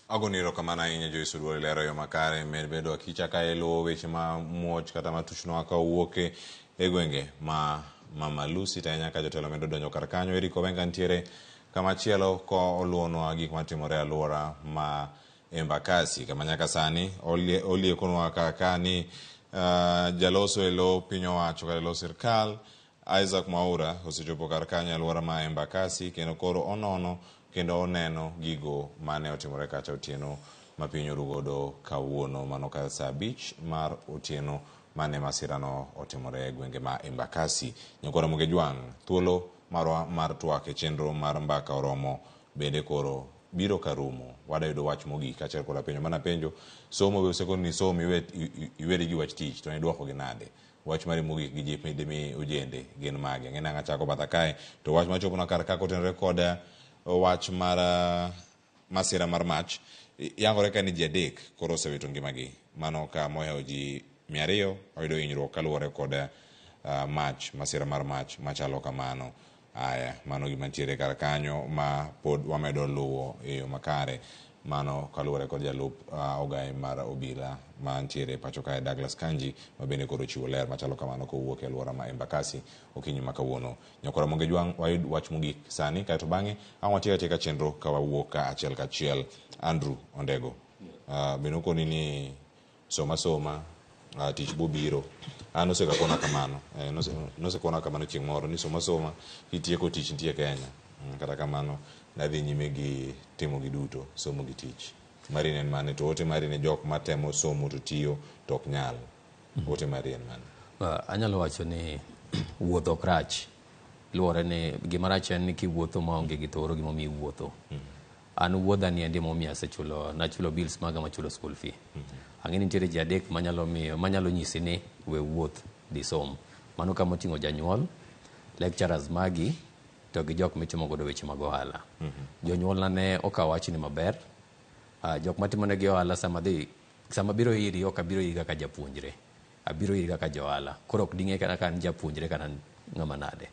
Agoni erokamano ahinya Joyce Oduor ilero yo makare med bedo akicha ka iluwo weche ma muoch kata matuchnwa ka owuok e gwenge ma Mama Lucy to ahinya ka jotelo medo donjo kar kanyo. Eric Owenga nitiere kama chielo ko oluwonwa gik matimore e alwora ma Embakasi kama nyaka sani oliekonwa kaka ni jaloso e lo piny owacho kata e lo sirkal Isaac Mwaura osechopo kar kanyo e alwora ma Embakasi kendo koro onono kendo oneno gigo mane otimore kacha otieno ma piny oru godo kawuono mano kar saa 5 mar otieno mane masirano otimore e gwenge ma Embakasi. Nyakwar Ramogi Ajwang', thuolo marwa mar twak e chenro mar mbaka oromo bende koro biro karumo. Wadayudo wach mogik kaachiel koda penjo mana penjo somo be osekoni ni som iweri gi wach tich to nidwoko gi nade? Wach mari mogik gi jip midimi ojende gin mage? Ng'e nang'a chako batha kae to wach machopona kar ka kotenore kod wach mar masira mar mach yangore ka ni ji 3 koro osewito ngimagi mano ka mohewo ji 200 oyudo hinyruok kaluwore kod mach masira mar mach machalo kamano. Aya, mano gima nitiere kar kanyo ma pod wamedo luwo e yo makare mano kaluwore kod jalup ogai mar obila mantiere pacho kae Douglas Kanji ma bende koro ochiwo ler machalo kamano kowuok e alwora ma Embakasi okinyi ma kawuono. Nyakwar Ramogi Ajwang' wayud wach mogik sani kaeto bang'e ang' watiek atieka chenro ka wawuok ka achiel kachiel. Andrew Ondego, bende okoni ni soma soma tich bobiro. An osekakona kamano. Nosekona kamano chieng' moro ni soma soma kitieko tich nitie Kenya. Kata kamano nadhi nyime gi timo gi duto, somo gi tich. Mari en mane to ote mari ne jok matemo somo to tiyo to ok nyal. Ote mari en mane? Anyalo wacho ni wuoth ok rach. Luwore ni gima rach en ni kiwuotho maonge gi thoro gimomiyo iwuotho. An wuodha ni endi momiyo asechulo, nachulo bills maga machulo school fee. Ang'e ni nitiere ji 3 manyalo miyo, manyalo nyisi ni we wuoth dhi som. Mano kama oting'o janyuol, lecturers magi to gi jok mitimo godo weche mag ohala. Jonyuolna ne okawo wachni maber. Jok matimonegi ohala sama dhi, sama biro iri ok abiro iri kaka japuonjre. Abiro iri kaka johala. Koro ok ding'e kata ka an japuonjre kata ng'ama nade.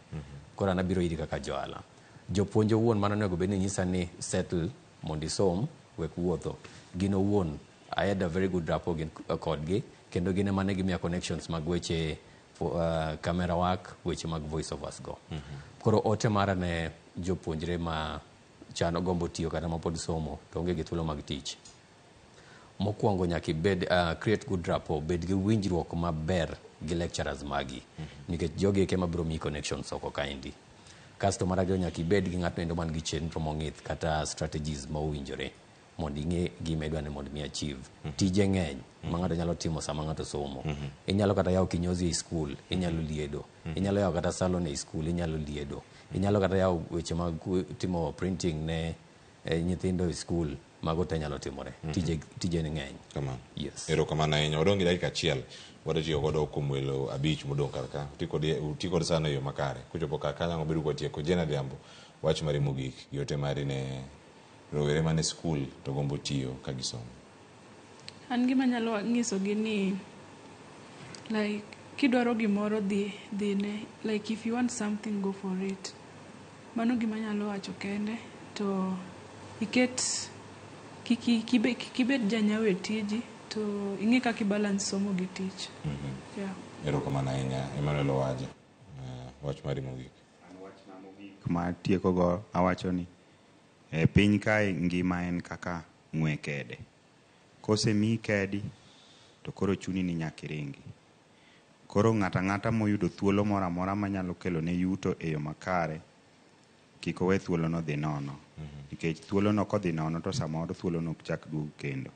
Koro an abiro iri kaka johala. Jopuonj owuon mano onego bed ni nyisa ni settle mondo isom, wek wuotho. Gin owuon, I had a very good rapport gin kodgi, kendo gin ema ne gimiya connections mag weche camera work, weche mag voice overs go. Koro ote mara ne jopuonjre ma chano gombo tiyo kata ma pod somo to onge gi thuolo mag tich. Mokwongo nyaka ibed create good rapport, bed gi winjruok maber gi lecturers magi. Nikech jogi eke mabiro miyi connections oko kaendi. Kasto mar ariyo nyaka ibed gi ng'atno endo man gi chenro mong'ith kata strategies ma owinjore mondo ing'e gima idwa ni mondo mi achieve. Tije ng'eny ma ng'ato nyalo timo sama ng'ato somo. Inyalo kata yawo kinyozi e school, inyalo liedo. Inyalo yawo kata salon e school, inyalo liedo. Inyalo kata yawo weche mag timo printing ne nyithindo e school, mago te nyalo timore. Tije ni ng'eny. Kamano. Yes. Erokamano ahinya. Wadong' gi dakika achiel. Wadwa godo kuom welo 5 modong' kar ka. Uti kod sano e yo makare. Kochopo kar kanyo ang' wabedo kwatieko. Jane Adhiambo, wach mari mogik gi ote mari ne rowere mane skul to gombo tiyo ka gisomo. An gima anyalo nyisogi ni like kidwaro gimoro dhine, like if you want something go for it. Mano gima anyalo wacho kende to iket kik ibed janyawo e tiji to ing'e kaka i balance somo gi tich. Yeah. Erokamano ahinya Emmanuel Owaja. Wach mari mogik. An wachna mogik matieko go awacho ni e piny kae ngima en kaka ng'we kede. Kosemiyi kedi to koro chuni ni nyaka iringi. Koro ng'ato ang'ata moyudo thuolo moro amora manyalo kelo ne yuto e yo makare kik owe thuolono dhi nono. Nikech thuolono kodhi nono to samoro thuolono ok chak duog kendo.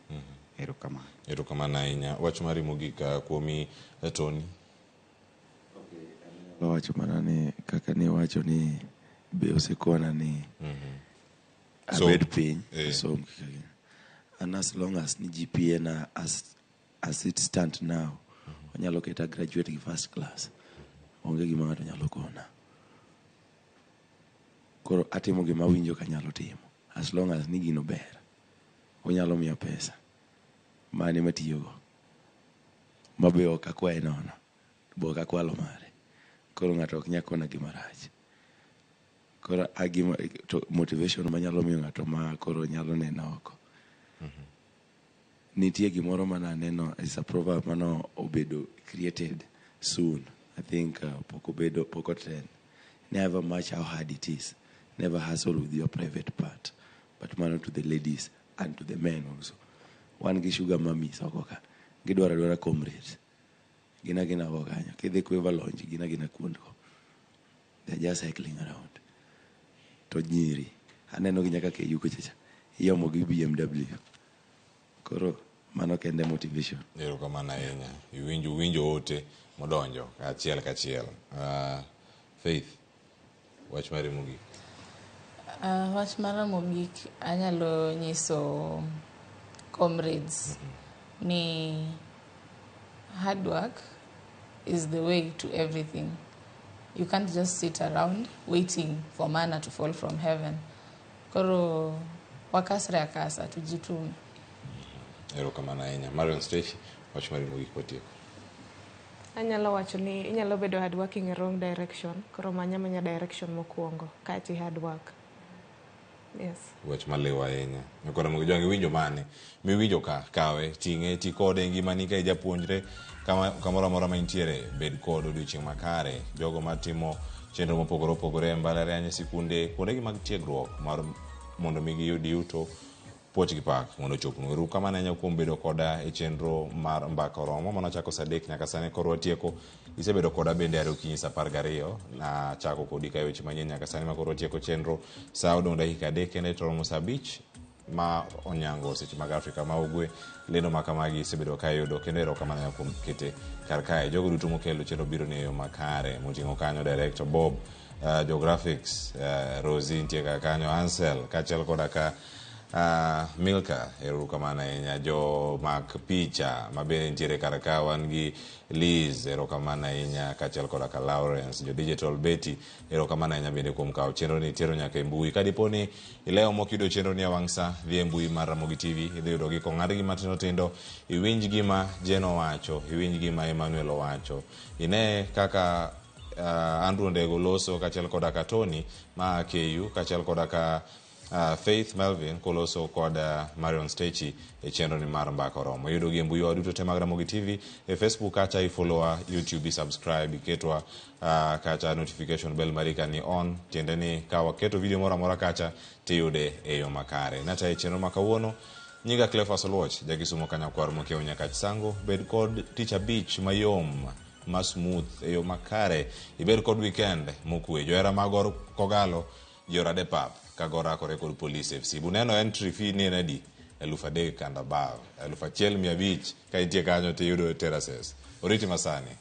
Erokamano. Erokamano ahinya. Wach mari mogik kuomi Tony. Anyalo wacho mana ni kaka niwacho ni be osekona ni abed piny asom kaka gin. And as long as ni GPA na as it stand now, onyalo keta graduate gi first class. Onge gima ng'ato nyalo kona. Koro atimo gima awinjo kanyalo timo. As long as ni gino ber. Onyalo miya pesa. Mane matiyogo. Mabe ok akwaye nono. Be ok akwalo mare. Koro ng'ato ok nyal kona gima rach. Koro agima to motivation manyalo miyo ng'ato ma koro nyalo neno oko. Nitie gimoro mane aneno is a proverb mano obedo created soon. I think pok obedo pok otrend. Never much how hard it is. Never hustle with your private part. But mano to the ladies and to the men also. Wan gi sugar mummies oko ka. Gidwaro adwara comrades. Gin agina oko kanyo. Kidhi Quiver Lounge, gin agina kuondgo. They're just cycling around. To nyiri, aneno gi nyaka KU kucha cha. Iomo gi BMW. Koro mano kende motivation. Erokamano ahinya. Iwinjo winjo ote modonjo achiel kachiel. Faith, wach mari mogik. Wach mara mogik anyalo nyiso comrades ni hard work is the way to everything. You can't just sit around waiting for manna to fall from heaven. Koro wakasre akasa tujitume. Erokamano ahinya. Marion Stacy, wach mari mogik watieko. Anyalo wacho ni inyalo bedo hard working e wrong direction. Koro manya manya direction mokwongo kaeto i hard work. Yes. Wach maliw ahinya. Nyakoro mogi jwangi winjo mane? Miwinjo ka kawe, ting'e, ti kode e ngimani ka ijapuonjre kamoro amora ma intiere, bed kod odiochieng' makare. Jogo matimo chenro mopogore opogore e mbalariany, e sikunde, kuondegi mag tiegruok mar mondo mi giyud yuto, puoch gi pak mondo ochopnu. Ero kamano ahinya kuom bedo koda e chenro mar Mbaka Oromo mane wachako saa 3 nyaka sani koro watieko. Isebedo koda bende are okinyi saa 12 nachako kodi ka weche manyien nyaka sani ma koro watieko chenro. Saa odong' dakika 3 kende to romo saa 5 ma onyango seche mag Afrika ma ugwe. Lendo ma kamagi isebedo ka iyudo kendo erokamano ahinya kuom kete kar kae. Jogo duto mokelo chenro biro ni e yo makare moting'o kanyo Director Bob, jo graphics, Rosie nitie kar kanyo, Ansel kaachiel koda ka Milka, erokamano ahinya. Jo mak picha mabende nitiere kar ka, wan gi Liz, erokamano ahinya, kaachiel koda ka Lawrence, jo digital Betty, erokamano ahinya bende kuom kawo chenro ni tero nyaka e mbui. Ka dipo ni ilewo mok iyudo chenro ni e wang' sa, dhi e mbui mar Ramogi TV, idhi yudo gi kong'adgi matindo tindo, iwinj gima Jen owacho, iwinj gima Emmanuel owacho, ine kaka Andrew Ondego loso kaachiel koda ka Tony ma KU, kaachiel koda ka Faith Melvin koloso kod Marion Stechi e chenro ni mar Mbaka Oromo. Iyudo gi e mbui wa duto te mag Ramogi TV, e Facebook kacha ifollowa, YouTube i subscribe, iketwa kacha notification bell mari ka ni on, tiende ni ka waketo video moro amora kacha tiyude e yo makare. Natayo chenro ma kawuono, nyinga Cleophas Oluoch, jakisumo kanyakwar mokiewo Nyakach Sango. Bed kod tich abich mayom, ma smooth, e yo makare. Ibed kod weekend mokwe. Johera mag Gor Kogalo, Jorade Pap, ka Gor rakore kod Police FC. Buneno entry fee ni en adi? 3,000 and above. 1,500 ka intie kanyo tiyudo terraces. Oriti masani.